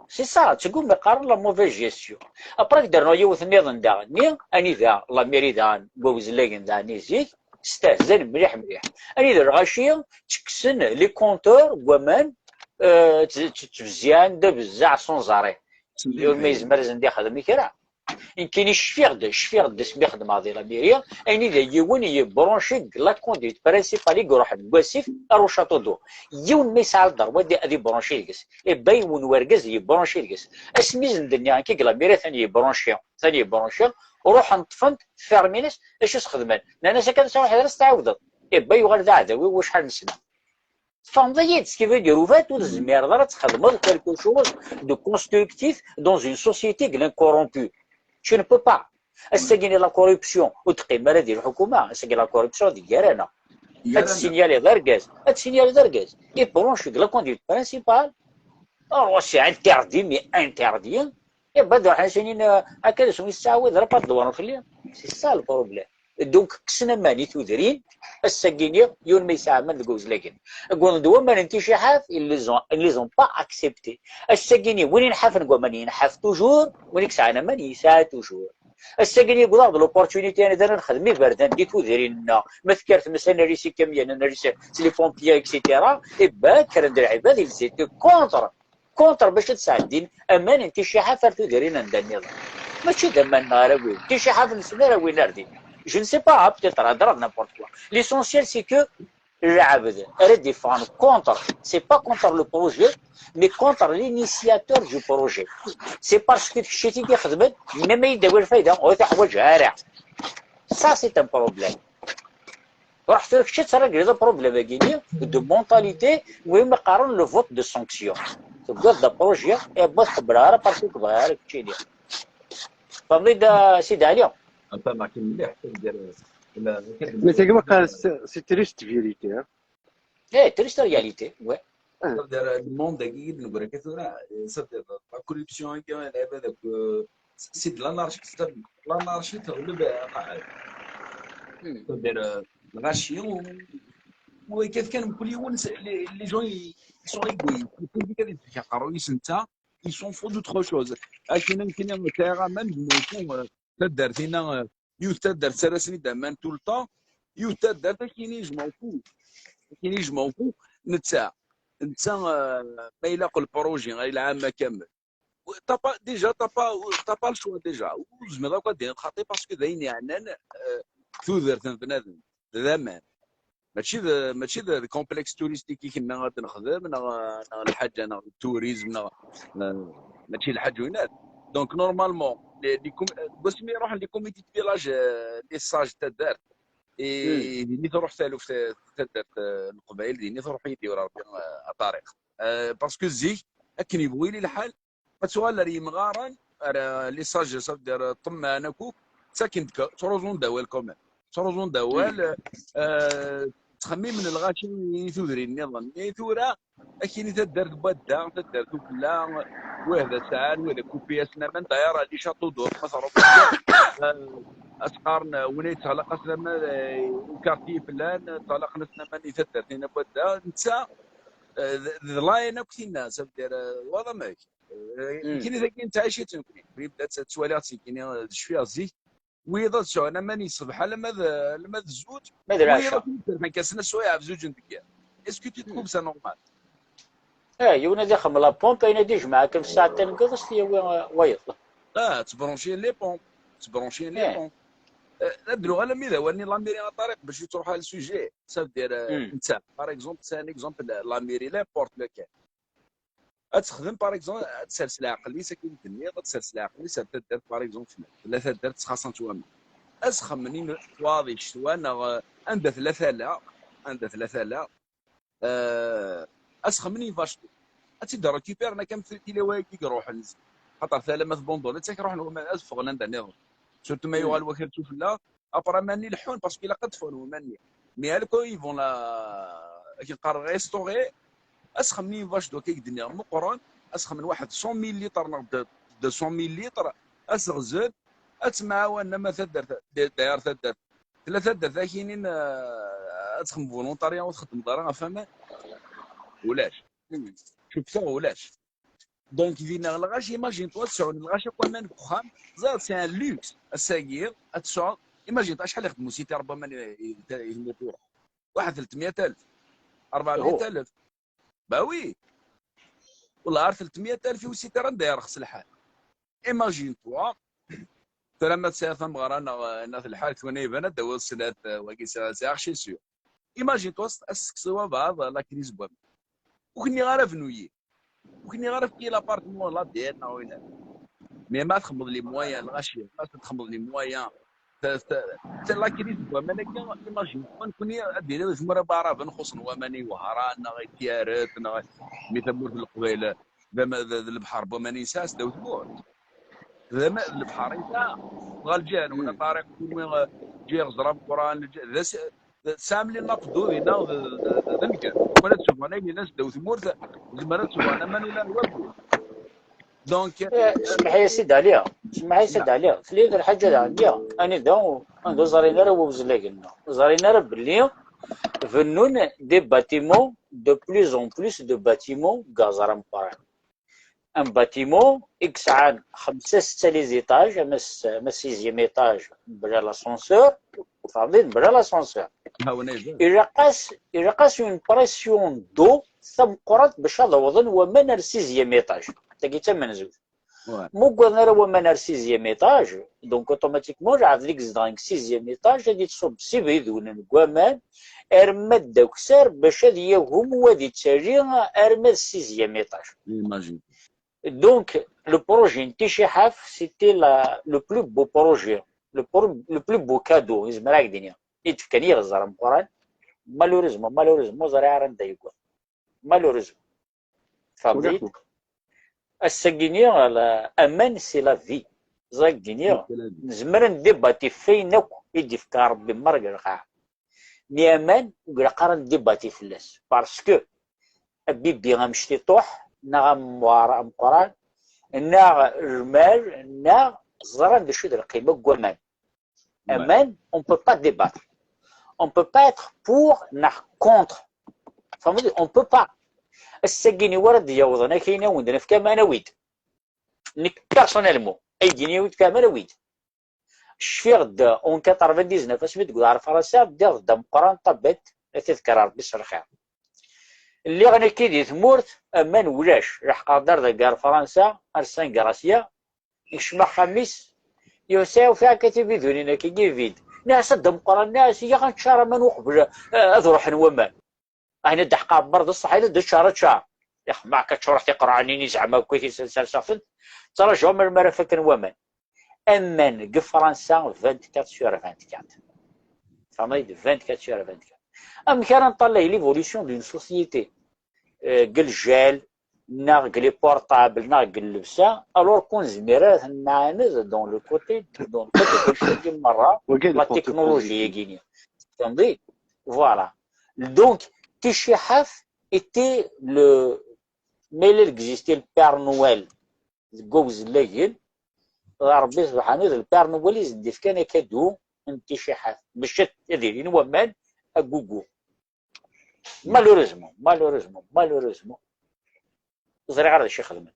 C'est ça, tgum qqaren la mauvaise gestion. Après, ad k-d-rnuɣ yiwet nniḍen daɣen-nni, anida la mairie daɣen, n wawezlagen daɣen-nni zik, stehzan mliḥ mliḥ. Anida lɣaci ttekksen les compteurs n waman, euh, tt-, tt-, ttbezziɛen d abezzaɛ sans arrêt. Yiwen ma yezmer ad sen-d-ixdem i kra. Nekkini cfiɣ-d, cfiɣ-d asmi xedmeɣ di la mairie, ayen i d yiwen yebranchi deg la conduite principale i iruḥen deg wasif ar ucaṭuḍu. Yiwen ma yesɛa lderwa ad ibranchi deg-s, ebba yiwen wergaz yebranchi deg-s. Asmi i sen-d-nniɣ nekk deg la mairie atan yebranchi, atan yebranchi, ruḥen ṭṭfen-t, fermin-as, acu s-xedmen? Nnan-as akka, ad ḥader ad s-tɛawdeḍ. Ebba yuɣal d aɛdaw-iw acḥal n sna. Tfehmeḍ-iyi-d ce qui veut dire, au fait, ur tezmireḍ ara ad txedmeḍ quelque chose de constructif dans une société de l'incorrompu. Tu ne peux pas. Ass-agi la corruption ur teqqim ara di lḥukuma, ass-agi la corruption di gar-aneɣ. Ad tessinyaliḍ argaz, ad tessinyaliḍ argaz. Ibranchi deg la conduite principale. Oh, c'est interdit, mais interdit. Ebba d ruḥen as-inin, euh, akka d asmi tettɛawid ara pas dewren fell-i. C'est ça le problème. Donc kksen aman i tudrin. Ass-agi-nni yiwen ma yesɛa aman deg uzlagen, wwḍen-d waman n ticiḥat, ils les ont, ils les ont pas acceptés. Ass-agi-nni win inḥafen deg waman yenḥaf toujours, win i yesɛan aman yesɛa toujours. Ass-agi-nni wwḍeɣ d l'opportunité anida ara nexdem iberdan di tudrin-nneɣ, ma tekker tmes ad nali s ikamyan, ad nali s les pompiers, et cetera. Ebba kkren-d lɛibad, ils étaient contre. Contre bac ad sɛeddin aman n ticiḥaf ar tudrin anda nniḍen. Mačči d aman-nneɣ ara win, ticiḥaf-nsen ara win ar din. Je ne sais pas, peut-être hedreɣ n'importe quoi. L'essentiel c'est que lɛebd ara d-iffɣen contre, c'est pas contre le projet, mais contre l'initiateur du projet. C'est parce que kečč i t-id-ixedmen, ma ma yi-d-tawi lfayda, ur t-ḥwaǧeɣ ara. Ça c'est un problème. Ruḥ tura kečč ad terregleḍ aproblem-agi-nni de mentalité, win qqaren le vote de sanction. Tewwiḍ-d apruji, iwwa tqebbleɣ ara parce que bɣiɣ ara keččini. Tfehmeḍ-iyi-d a Sidi Ɛli? Fehmeɣ-k mliḥ. Mais c'est comme c'est triste vérité. Eh, triste réalité, ouais. Le monde-agi i d-neggra akka tura, c'est-à-dire la corruption-agi, lɛibad akk, c'est de l'anarchie, c'est-à-dire l'anarchie teɣleb aqaɛad. C'est-à-dire lɣaci, u akka kan mkul yiwen, les gens ils sont égoïstes. Mkul yiwen ad ittfek aqerruy-is netta, ils s'en foutent d'autre chose. Akken akken sɛiɣ aman, taddart-ina, yiwet taddart ttarra-sen-id aman tout le temps, yiwet taddart akken i je m'en fous. Akken i je m'en fous. Netta, netta, ma ilaq le projet ay lɛamma kamel. T'as pas, déjà, t'as pas, t'as pas le choix déjà. Ur tezmireḍ akk ad d-tiniḍ xaṭi parce que d ayen yeɛnan tudert n bnadem, d aman. Mačči d, mačči d, d complexe touristique i kenna ad nexdem, neɣ, neɣ lḥaǧa, neɣ le tourisme, neɣ, mačči lḥaǧa winat. Donc, normalement, les, les com-, wasmi ruḥen les comités de village, les sages taddart, et dini truḥ taluft taddart n Leqbayel, dini truḥ yid-i ur Rebbi a Ṭariq. Parce que zik, akken yebɣu yili lḥal, ad tuɣal ar yimɣaren, ar les sages, ça veut dire ṭṭemɛen akk, ttaken-d, ttruẓun-d awal quand même. Ttruẓun-d awal, ttxemmimen lɣaci i tudrin nniḍen. Mais tura, akini taddart n wadda, taddart ufella, wahda sɛan, wahda kupi-asen aman, d'ailleurs, les châteaux d'eau, ma terreḍ, ad s-qqaren, win ay yettɣlaq asen aman, quartier flan, ttɣlaqen asen aman i taddart-in n wadda, netta, d layen akk tinna, ça veut dire, waḍ amek. Nekkini dagi nettɛici-tt nekkini. Yebda ttwaliɣ-tt nekkini d cfiɣ zik. Wiyaḍ ad sɛun aman i ṣṣbeḥ alamma d, alamma d zzuǧ. Ma d lɛaca. Wiyaḍ ad ten-id-terfan kan sna swayeɛ ɣef zuǧ n deg yiḍ. Est-ce que tu trouves ça normal? Eh, yiwen ad ixdem la pompe, ayen ad ijmeɛ akken ssaɛa n taneggust, yawi wayeḍ. Ah, ttbranchiyen les pompes. Ttbranchiyen les pompes. Ad d-nuɣal almi d awal-nni lamiri a Ṭariq bac i truḥ ɣer le sujet. Ça veut dire, netta, par exemple, c'est un exemple, lamiri, n'importe lequel. Ad texdem, par exemple, ad tsers leɛqel-is, akken i d-tenniḍ, ad tsers leɛqel-is ar taddart, par exemple, tella taddart ttxaṣant waman. Ad sxemmen i twaḍ icetwa neɣ anda tella tala, anda tella tala, ad sxemmen i vache d'eau. Ad tt-id-récupéren akka am tilawin-agi i iruḥen zik. Xaṭer tala ma tbundun, ad tt-ak-ruḥen waman, ad ffɣen anda nniḍen. Surtout ma yuɣal wakal d sufella, après aman-nni leḥḥun, parce que ilaq ad ffɣen waman-nni. Mais alko ils vont la, akken qqaren, restaurer, ad sxemmen i vache d'eau akka i d-nniɣ meqqren, ad sxemmen waḥed cent mille litres neɣ deux cent mille litres, ad s-ɣzen, ad ttemɛawanen ama taddart, d'ailleurs taddart, tella taddart akinin, ad texdem volontariat ur txeddmeḍ ara ɣef aman. Ulac. Cukteɣ ulac. Donc dinna lɣaci, imagine-toi, ad sɛun lɣaci akk aman deg uxxam, ẓer, c'est un luxe, ass-agi ad tesɛuḍ, imagine-toi acḥal ixeddem usiti rebbi aman i tmutura. Waḥed tletmya alef, rebɛemya alef. Bah oui. Wallah ar tletmya alef i usiti anda yerxes lḥal. Imagine-toi, Tura ma tesɛiḍ tameɣra neɣ, neɣ telḥa, tura iban ad d-tawiḍ snat, eh, wagi sɛiɣ, sɛiɣ chez sûr. Imagine-toi, aseksu wabɛaḍ, la crise n waman. Ur k-nniɣ ara bnu-yi. Ur k-nniɣ ara efk-iyi l'appartement, la terre, neɣ win. Mais ma txedmeḍ les moyens, lɣaci, ma txedmeḍ les moyens, ta, ta, ta, la crise n waman-agi, imagine-toi, nekkni ad d-iniḍ di tmura n waɛraben xuṣṣen waman i Wehran, neɣ i Tiaret, neɣ mi tamurt n Leqbayel, d ama-, d, d lebḥer n waman i nesɛa sdaw tmurt. D ama-, d lebḥer i nesɛa. Ɣer lǧiha-nwen, a Ṭariq, kunwi, eh, ǧǧiɣ ẓra Meqqran, lǧi-, d as-, d, tesɛam les nappes d'eau dinna, d, d, d, d nnger. Wala ad sufɣen ayen yellan sdaw tmurt, zemren ad sufɣen aman ula n wayyur. Donc, eh, semmeḥ-iyi a Sidi Ɛli, semmeḥ-iyi a Sidi Ɛli, tella lḥaǧa daɣen, anida, anda ur ẓrin ara wuzlagen-nneɣ, ur ẓrin ara belli bennun des bâtiments, de plus en plus de bâtiments deg Uẓar Ameqqran. Un bâtiment i yesɛan xemsa, setta les étages, ama s-, ama sixième étage, mebla l'ascenseur, tfehmeḍ, mebla l'ascenseur. Ilaq-as, ilaq-as une pression d'eau tameqqrant bac ad awḍen waman ar sixième étage. Tagi d tamenzut. Ma uggaden ara waman ar sixième étage, donc automatiquement lɛebd i izedɣen deg sixième étage ad ittṣubb s ibidwen n waman arma d akessar bac ad yagum u ad ittali arma d sixième étage. Imagine. Donc, le projet n Ticiḥaf, c'était la, le plus beau projet, le pro-, le plus beau cadeau, izmer ad ak-d-iniɣ, i d-fkan i Uẓar Ameqqran. Malheureusement, malheureusement, ur ẓriɣ ara anda yewwa. Malheureusement. Tfehmeḍ-iyi? Ass-agi-nni, la, aman, c'est la vie. Ẓer ak-d-iniɣ, nezmer ad ndibati ɣef wayen akk i d-ifka Rebbi merra deg lqaɛa. Mi aman, ur ilaq ara ad ndibati fell-as. Parce que abibi amectiṭuḥ, neɣ amewwar ameqqran, neɣ lmal, neɣ ẓran d acu d lqima n waman. Aman, on peut pas débattre. On peut pas être pour neɣ contre. Tfehmeḍ? On peut pas. Ass-agi-nni wara d-yawḍen, ak-inin awen-d nefka aman, awi-d. Nekk, personnellement, ay d-yini awi-d aman, awi-d. Cfiɣ-d en quatre-vingt-dix-neuf, asmi d-wwḍeɣ ɣer Fransa, ddiɣ-d ameqqran ṭabet, ad t-idker Rebbi s lxir. Lliɣ nekki di tmurt, aman ulac, leḥqeɣ-d ar dagi ar Fransa, ar San Gracia, yekcem axxam-is, yusa ufiɣ akka tibidunin akka i vide. Nniɣ-as a dda Meqqran, nniɣ-as, iyya ad neččar aman uqbel, eh, ad ruḥen waman. Ayen i d-ḥqaɣ berra d ṣṣeḥ, i d ččar, ččar. Ixmeɛ ka ččureɣ tiqerɛunin-nni zeɛma akk i sers-, serseɣ-tent, ttrajuɣ melmi ara faken waman. Aman deg Fransa vingt-quatre sur vingt-quatre. Tfehmeḍ-iyi-d, vingt-quatre sur vingt-quatre. Amek ara nṭallay l'évolution d'une société, euh, deg lǧal, neɣ deg les portables, neɣ deg llebsa, alors qu'on nezmir ad nɛaned dans le côté, dans le côté de la technologie-agi-nni. Tfehmeḍ-iyi? Voilà. Donc, Ticiḥaf était le, ma yella existait le Père Noël deg wawezlagen, Rebbi subḥanu d le Père Noël i sen-d-ifkan akadu n Ticiḥaf, bac ad ilin waman agugu. Malheureusement, malheureusement, malheureusement, ẓriɣ ara d acu ixedmen.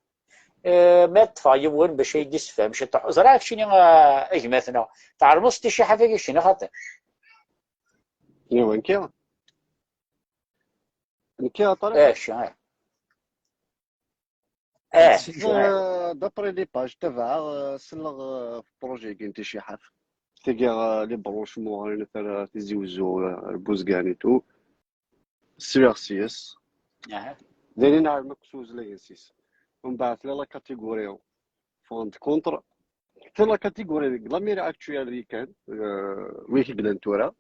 Eh, ma ṭṭfeɣ yiwen bac ay d-issefhem ciṭuḥ. Ẓriɣ keččini, ah, a gma-tneɣ, tɛelmeḍ s Ticiḥaf-agi keččini xaṭi? Iwa, nekki? Nekki a Ṭariq? Eh, kečči, eh. Eh, kečči, eh. Euh, d'après les pages, tabaɛeɣ, euh, selleɣ, euh, f projet-agi n Ticiḥaf. Tagi, euh, les branchements, euh, Tizi Wezzu, euh, Buzgan et tout. Sliɣ yes. Aha. Dayen ɛelmeɣ s uzlag-nnes. Mbeɛd tella la catégorie ffɣen-d contre. Tella la catégorie deg la mairie actuelle kan, euh, wi k-yellan tura.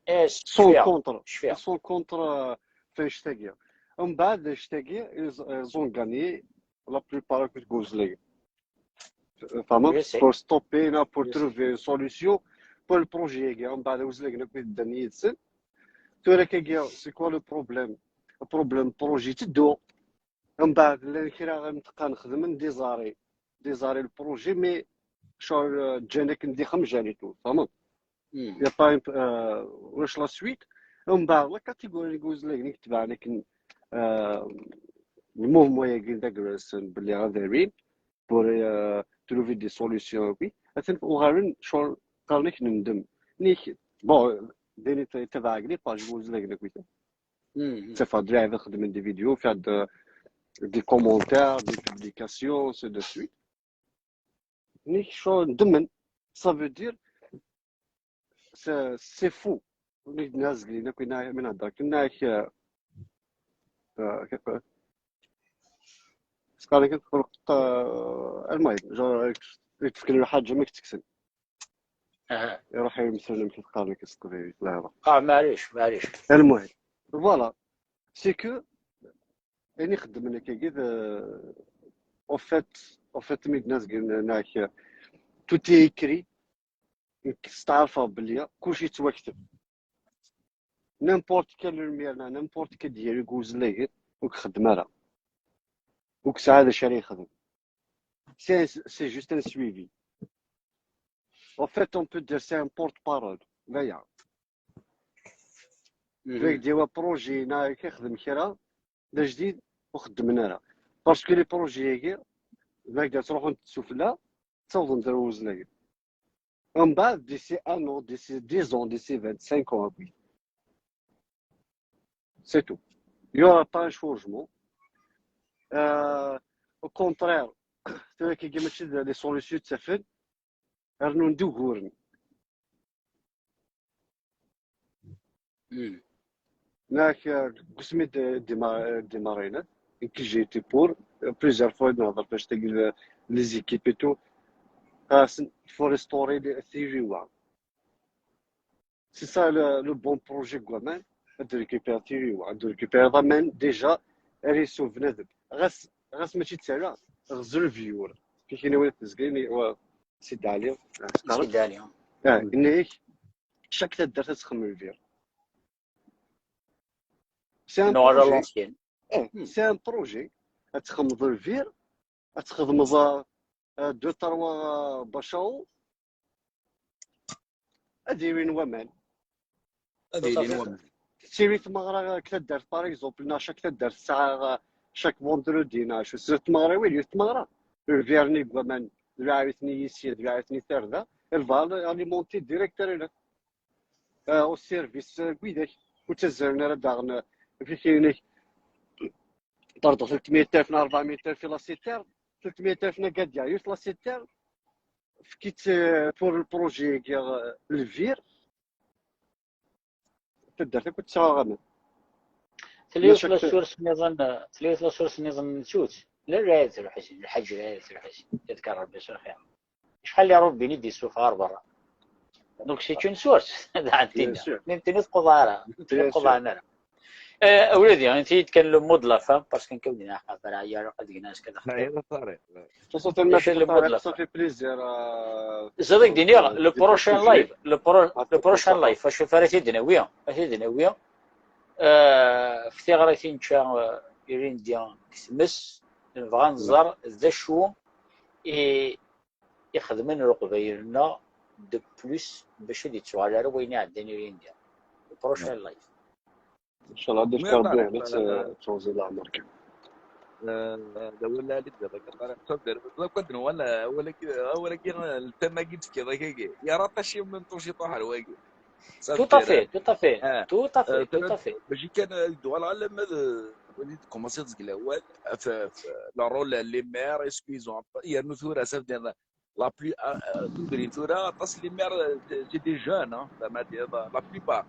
Eh, sont contre. Sont contre, euh, f annect-agi. Mbeɛd annect-agi, ils, ils ont gagné la plupart deg uzlag. Tfehmeḍ? Pour stopper, neɣ pour trouver une solution pour le projet-agi. Mbeɛd uzlagen akk i ddan yid-sen. Tura kagi, c'est quoi le problème? Le problème, projet itteddu. Mbeɛd llan kra imeqqranen xedmen des arrêts. Des arrêts le projet, mais ccɣel, euh, ǧǧan akken d ixemjan et tout. Tfehmeḍ? Il y a pas une, euh, ulac la suite. Mbeɛd la catégorie n uzlagen i yetebɛen akken, euh, le mouvement-agi d agres-nsen belli ad arin pour, euh, trouver des solutions, oui. Atan uɣalen ccɣel qqaren-ak nendem. Nek, bon, d ayen i t-, tabaɛeɣ les pages n uzlagen akk. Ttafeɣ-d lɛibad xedmen des vidéos, faire de, des commentaires, des publications, ainsi de suite. Nek ccɣel ndemmen. Ça veut dire, c'est c'est fou. Nek d-nezgel-in akk, yenna-ak, mi nehder akken, yenna-ak, euh, euh, s qqaren akken txelqeḍ, euh, المهم, genre, yetfken lḥaǧa ma k-tt-kksen. Iruḥ yemsel amek i teqqaren akken s teqbaylit, la, la. Ah, معليش, معليش. المهم, voilà, c'est que ayen ixeddmen akkagi d, euh, au fait, au fait, mi d-nezgel-in, yenna-ak, euh, tout est écrit. Nekk steɛrfeɣ belli kulci yettwakteb. N'importe quel lumière, n'importe quel dialogue uzlagen ur ixeddem ara, ur yesɛi d acu ara yexdem. C'est un- c'est juste un suivi. En fait, on peut dire c'est un porte-parole. D aya. Yak d-yawi projet neɣ yak ixdem kra d ajdid ur xeddmen ara. Parce que les projets-agi, yak d-ttruḥun sufella, ttawḍen-d ar uzlagen. Umbeɛd, d'ici un an, d'ici dix ans, d'ici vingt-cinq ans, ah oui. C'est tout. Il y aura pas un changement. Euh, au contraire, tura kagi mačči d les solutions i ttafen, rnun d uguren. Nek, euh, deg wasmi d-, d-, démarrer-net, nekk j'ai été pour, euh, plusieurs fois, nehḍer fell-as tagi, les équipes et tout. Ɣas, il faut restaurer les tiriwa. C'est ça le, le bon projet deg waman, ad récupérer tiriwa, ad récupérer aman déjà, ad yessu bnadem. Ɣas, ɣas mačči d tala, ɣzul viur. Kikini win tezgrin, wa, Sidi Ɛli, Sidi Ɛli. Ah, yenna-yak, chaque taddart ad txemmem lbir. C'est un Nuɣal à projet. L'ancienne. Eh, c'est un projet. Ad txedmeḍ lbir, ad txedmeḍ, euh, deux, trois, euh, bacawo, ad ilin waman. Ad ilin waman. Tettili tmeɣra deg taddart, par exemple, neɣ chaque taddart tesɛa, euh, chaque vendredi, neɣ acu, tesɛa tmeɣra, win yut tmeɣra. Lbir-nni deg waman, d lɛawit-nni yisya, d lɛawit-nni tarda, elle va alimenter direct ar-, euh, au service, euh, n widak. Ur ttazzalen ara daɣen, euh, amek i k-, Pardon, tlettmeyya alef neɣ rebɛemeyya alef i la citerne, tlettmeyya alef n Agadir, yiwet la citerne, fkit, euh, pour le projet-agi, euh, lbir. Taddart akk ad tesɛu aman. Tella yiwet la source nniḍen, tella yiwet la source nniḍen n tut. La Lɛid Lḥusin, Lḥaǧ Lɛid Lḥusin, yedker Rebbi s lxir. Acḥal n robinet i d-yessufeɣ ɣer berra. Donc c'est une source. Dɛan tinna. Nitni tquḍa ara. Nitni tquḍa ara. Euh, ولادي, انت كان le mot de la fin, parce que كان بدينا حفر عيار قد جناس كذا. لا، يا طارق. Surtout le mot de la fin. Ça fait plaisir. زاد دينيا, le prochain live, le pro-, le prochain live, فاش فارت يدنا ويا, يدنا ويا. Euh, في غير تنشا, euh, يرين ديان كسمس, نبغى نزار ذا شو, إي يخدمن لقبايلنا de plus باش هادي تسوى على روايني عندنا اليوم ديال le prochain live. ان شاء الله. هذا شكرا بيه. تفوزي الله عمرك. لا ولا لي دابا كنقرا حتى دابا كنت ولا ولا كي ولا كي التما كي تسكي ذاك يا راه طاشي من طوشي طاح الواقي. Tout à fait, tout à fait, tout à fait, tout à fait. باش كان يدو على العالم هذا وليد كومونسي تزق الاول في le rôle les maires, excusez-moi, يا نثورة صافي. La plus, euh, euh, تقولي ثورة تصلي مير, c'est des jeunes, hein, زعما هذه la plupart.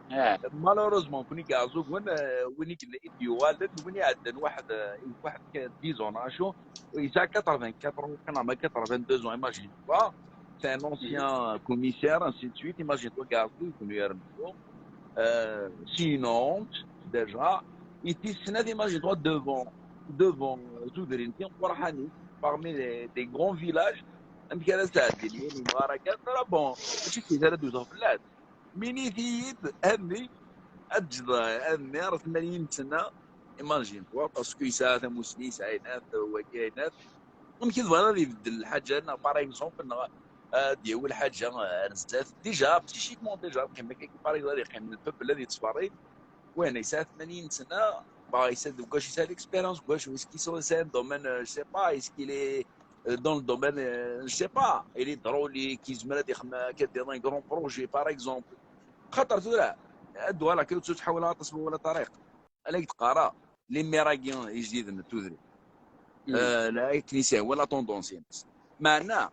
Malheureusement, كوني كاع زوج وين, آه، وين يقول لك يديو والد، وين يعدن واحد, آه، واحد كان dix ans, شو يسعى quatre-vingt-quatre ans, كان عمره quatre-vingt-deux ans, imagine-toi. C'est un ancien commissaire, ainsi de suite. Imagine-toi, كاع زوج يكونوا يرمسوا. Euh, c'est une honte, déjà. Ici, c'est, imagine-toi, devant, devant, euh, Zoudrine, parmi les, des grands villages, amek ara sɛeddin yiwen umɣar akka, tura bon, mačči kif ara d-wteɣ fell-as. Mi nitiyid, ammi, ad ǧǧeḍ, ammi, ar tmanyin sena, imagine-toi, parce que yesɛa tamusni, yesɛa inat, wagi inat. Amek i tebɣiḍ ad ibeddel lḥaǧa, neɣ, par exemple, neɣ ad yawi lḥaǧa ar zdat? Déjà, psychiquement, déjà, yeqqim akka, par exemple, ad yeqqim le peuple ad yettferrid. Win yesɛa tmanyin sena, bah, yesɛa deg wacu, yesɛa l'expérience deg wacu, est-ce que c'est un domaine, euh, je sais pas, est-ce qu'il est, euh, dans le domaine, euh, je sais pas, il est hydraulique, yezmer ad ixdem akka dans un grand projet, par exemple. Xaṭer tura, ad walaɣ kan ur ttḥawal aṭas wala Ṭariq. Ala i teqqara, les maires-agi ijdiden n tudrin. Euh, la, akken i s-ihwa la tendance-ines. Meɛna,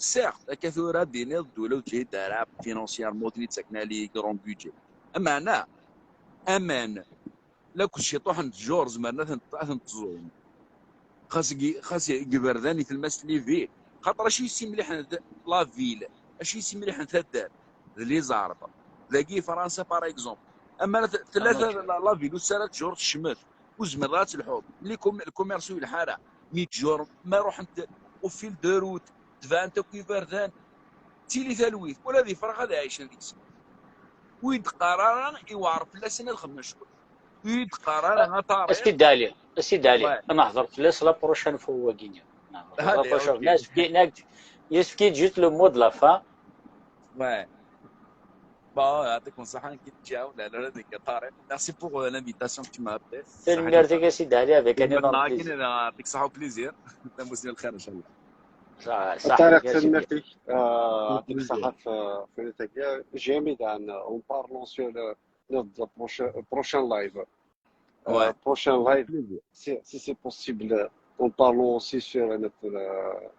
Certes, akka tura ad d-tiniḍ ddula ur teǧhid ara financièrement, ur ten-id-ttaken ara les grands budgets. Ameɛna, aman, la kull ciṭuḥ n ttjur zemren ad ten-, ad ten-ẓẓun. Xas gi-, xas deg iberdan i tlemmast n les villes. Xaṭer acu yessimliḥen d la ville, acu yessimliḥen taddart, d les arbres. Dagi i Fransa, par exemple. Ama la t-, tella la, la ville ur tessara ttjur tecmet, ur tezmireḍ ad telḥuḍ. Les com-, le commerce ur yelḥa ara. Mi ttjur, ma ruḥent au fil de route, tebɛent akk iberdan, d tili talwit, wala ad ifreɣ ad ɛicen deg-s. Ur yi-d-qqar ara iweɛṛ fell-asen ad xedmen ccɣel. Ur yi-d-qqar ara a Ṭariq. A Sidi Ɛli, a Sidi Ɛli, ad nehḍer fell-as la prochaine fois wagi-nni. Ad nehḍer la prochaine fois. Yessefk-, yessefk-iyi-d juste le mot de la fin. Ouais. Bon, يعطيكم الصحة, نكي تشاو، لا، لا، لا، ديك طارق. Merci pour, euh, l'invitation que tu m'as appelé. Tanemmirt-ik a Sidi Ɛli, avec un énorme plaisir. يعطيك الصحة وبليزير. Tamussni n lxir, إن شاء الله. صح، صح. طارق, tanemmirt-ik. آه، يعطيك الصحة في، في الوقت. J'ai aimé, on parlant sur le, notre prochain, prochain live. Euh, prochain live, si, si c'est possible, en parlant aussi sur notre, euh,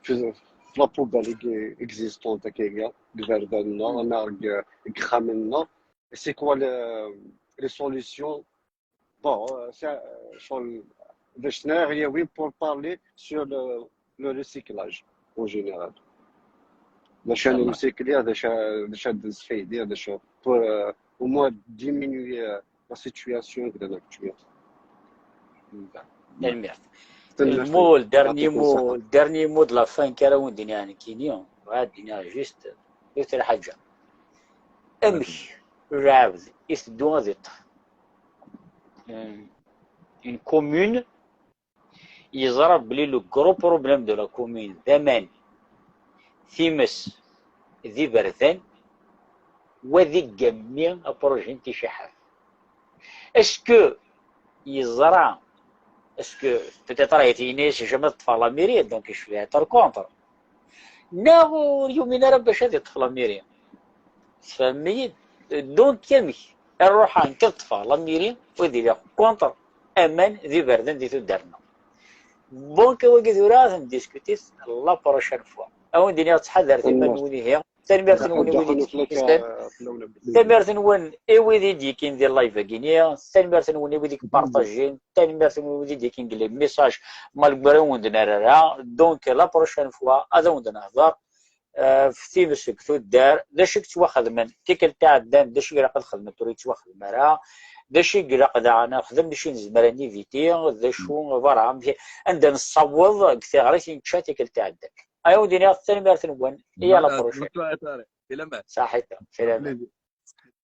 في، في la poubelle existante, كاينة ديك البلدة لنا، نهار ك-، كخاملنا. C'est quoi le, les solutions? Bon, euh, c'est, euh, شغل باش نغيوي pour parler sur le, le recyclage en général. باش نريسيكلي، باش، باش نستفيد، باش pour, euh, au moins diminuer, euh, la situation que l'on a actuelle. Tanemmirt. Le mot, le dernier mot, le dernier mot de la fin, كي راهو ندير يعني كينيو، وعاد دينا juste, juste الحاجة. أمك العبد يسدو هذه الطف. Une commune, yeẓra belli le gros problème de la commune d aman, times, d iberdan, wa d iggammi, approjet n ticaḥat. Est-ce que yeẓra, est-ce que peut-être ahat yenna-yas jamais ad ṭṭfeɣ la mairie, donc je vais être contre. Neɣ ur yumin ara bac ad iṭṭef la mairie. Tfehmem-iyi-d? Donc, amek ara ruḥeɣ nekk ad ṭṭfeɣ la mairie, u ad iliɣ contre aman d iberdan di tuddar-nneɣ? Donc, wagi tura ad t-ndiscutit la prochaine fois. Ad wen-d-iniɣ ttḥadaret iman-nwen ihi. Tanemmirt-nwen i wid i d-yekkin. Tanemmirt-nwen i wid i d-yekkin di live-agi-nni. Tanemmirt-nwen i wid i yepartajin. Tanemmirt-nwen i wid i d-yekkin deg les messages, malgré ur wen-d-nerra ara. Donc, la prochaine fois, ad awen-d-nehḍer, euh, f times deg tuddar, d acu i yettwaxedmen tikkelt iɛeddan, d acu i ilaq ad xedmen tura yettwaxdem ara, d acu i ilaq daɣen ad nexdem, d acu i nezmer ad niviti, d acu, voilà, amek, anda nessaweḍ deg tiɣrit i nečča tikkelt iɛeddan. Ad awen-d-iniɣ tanemmirt-nwen, i à la prochaine. Saḥit, salam.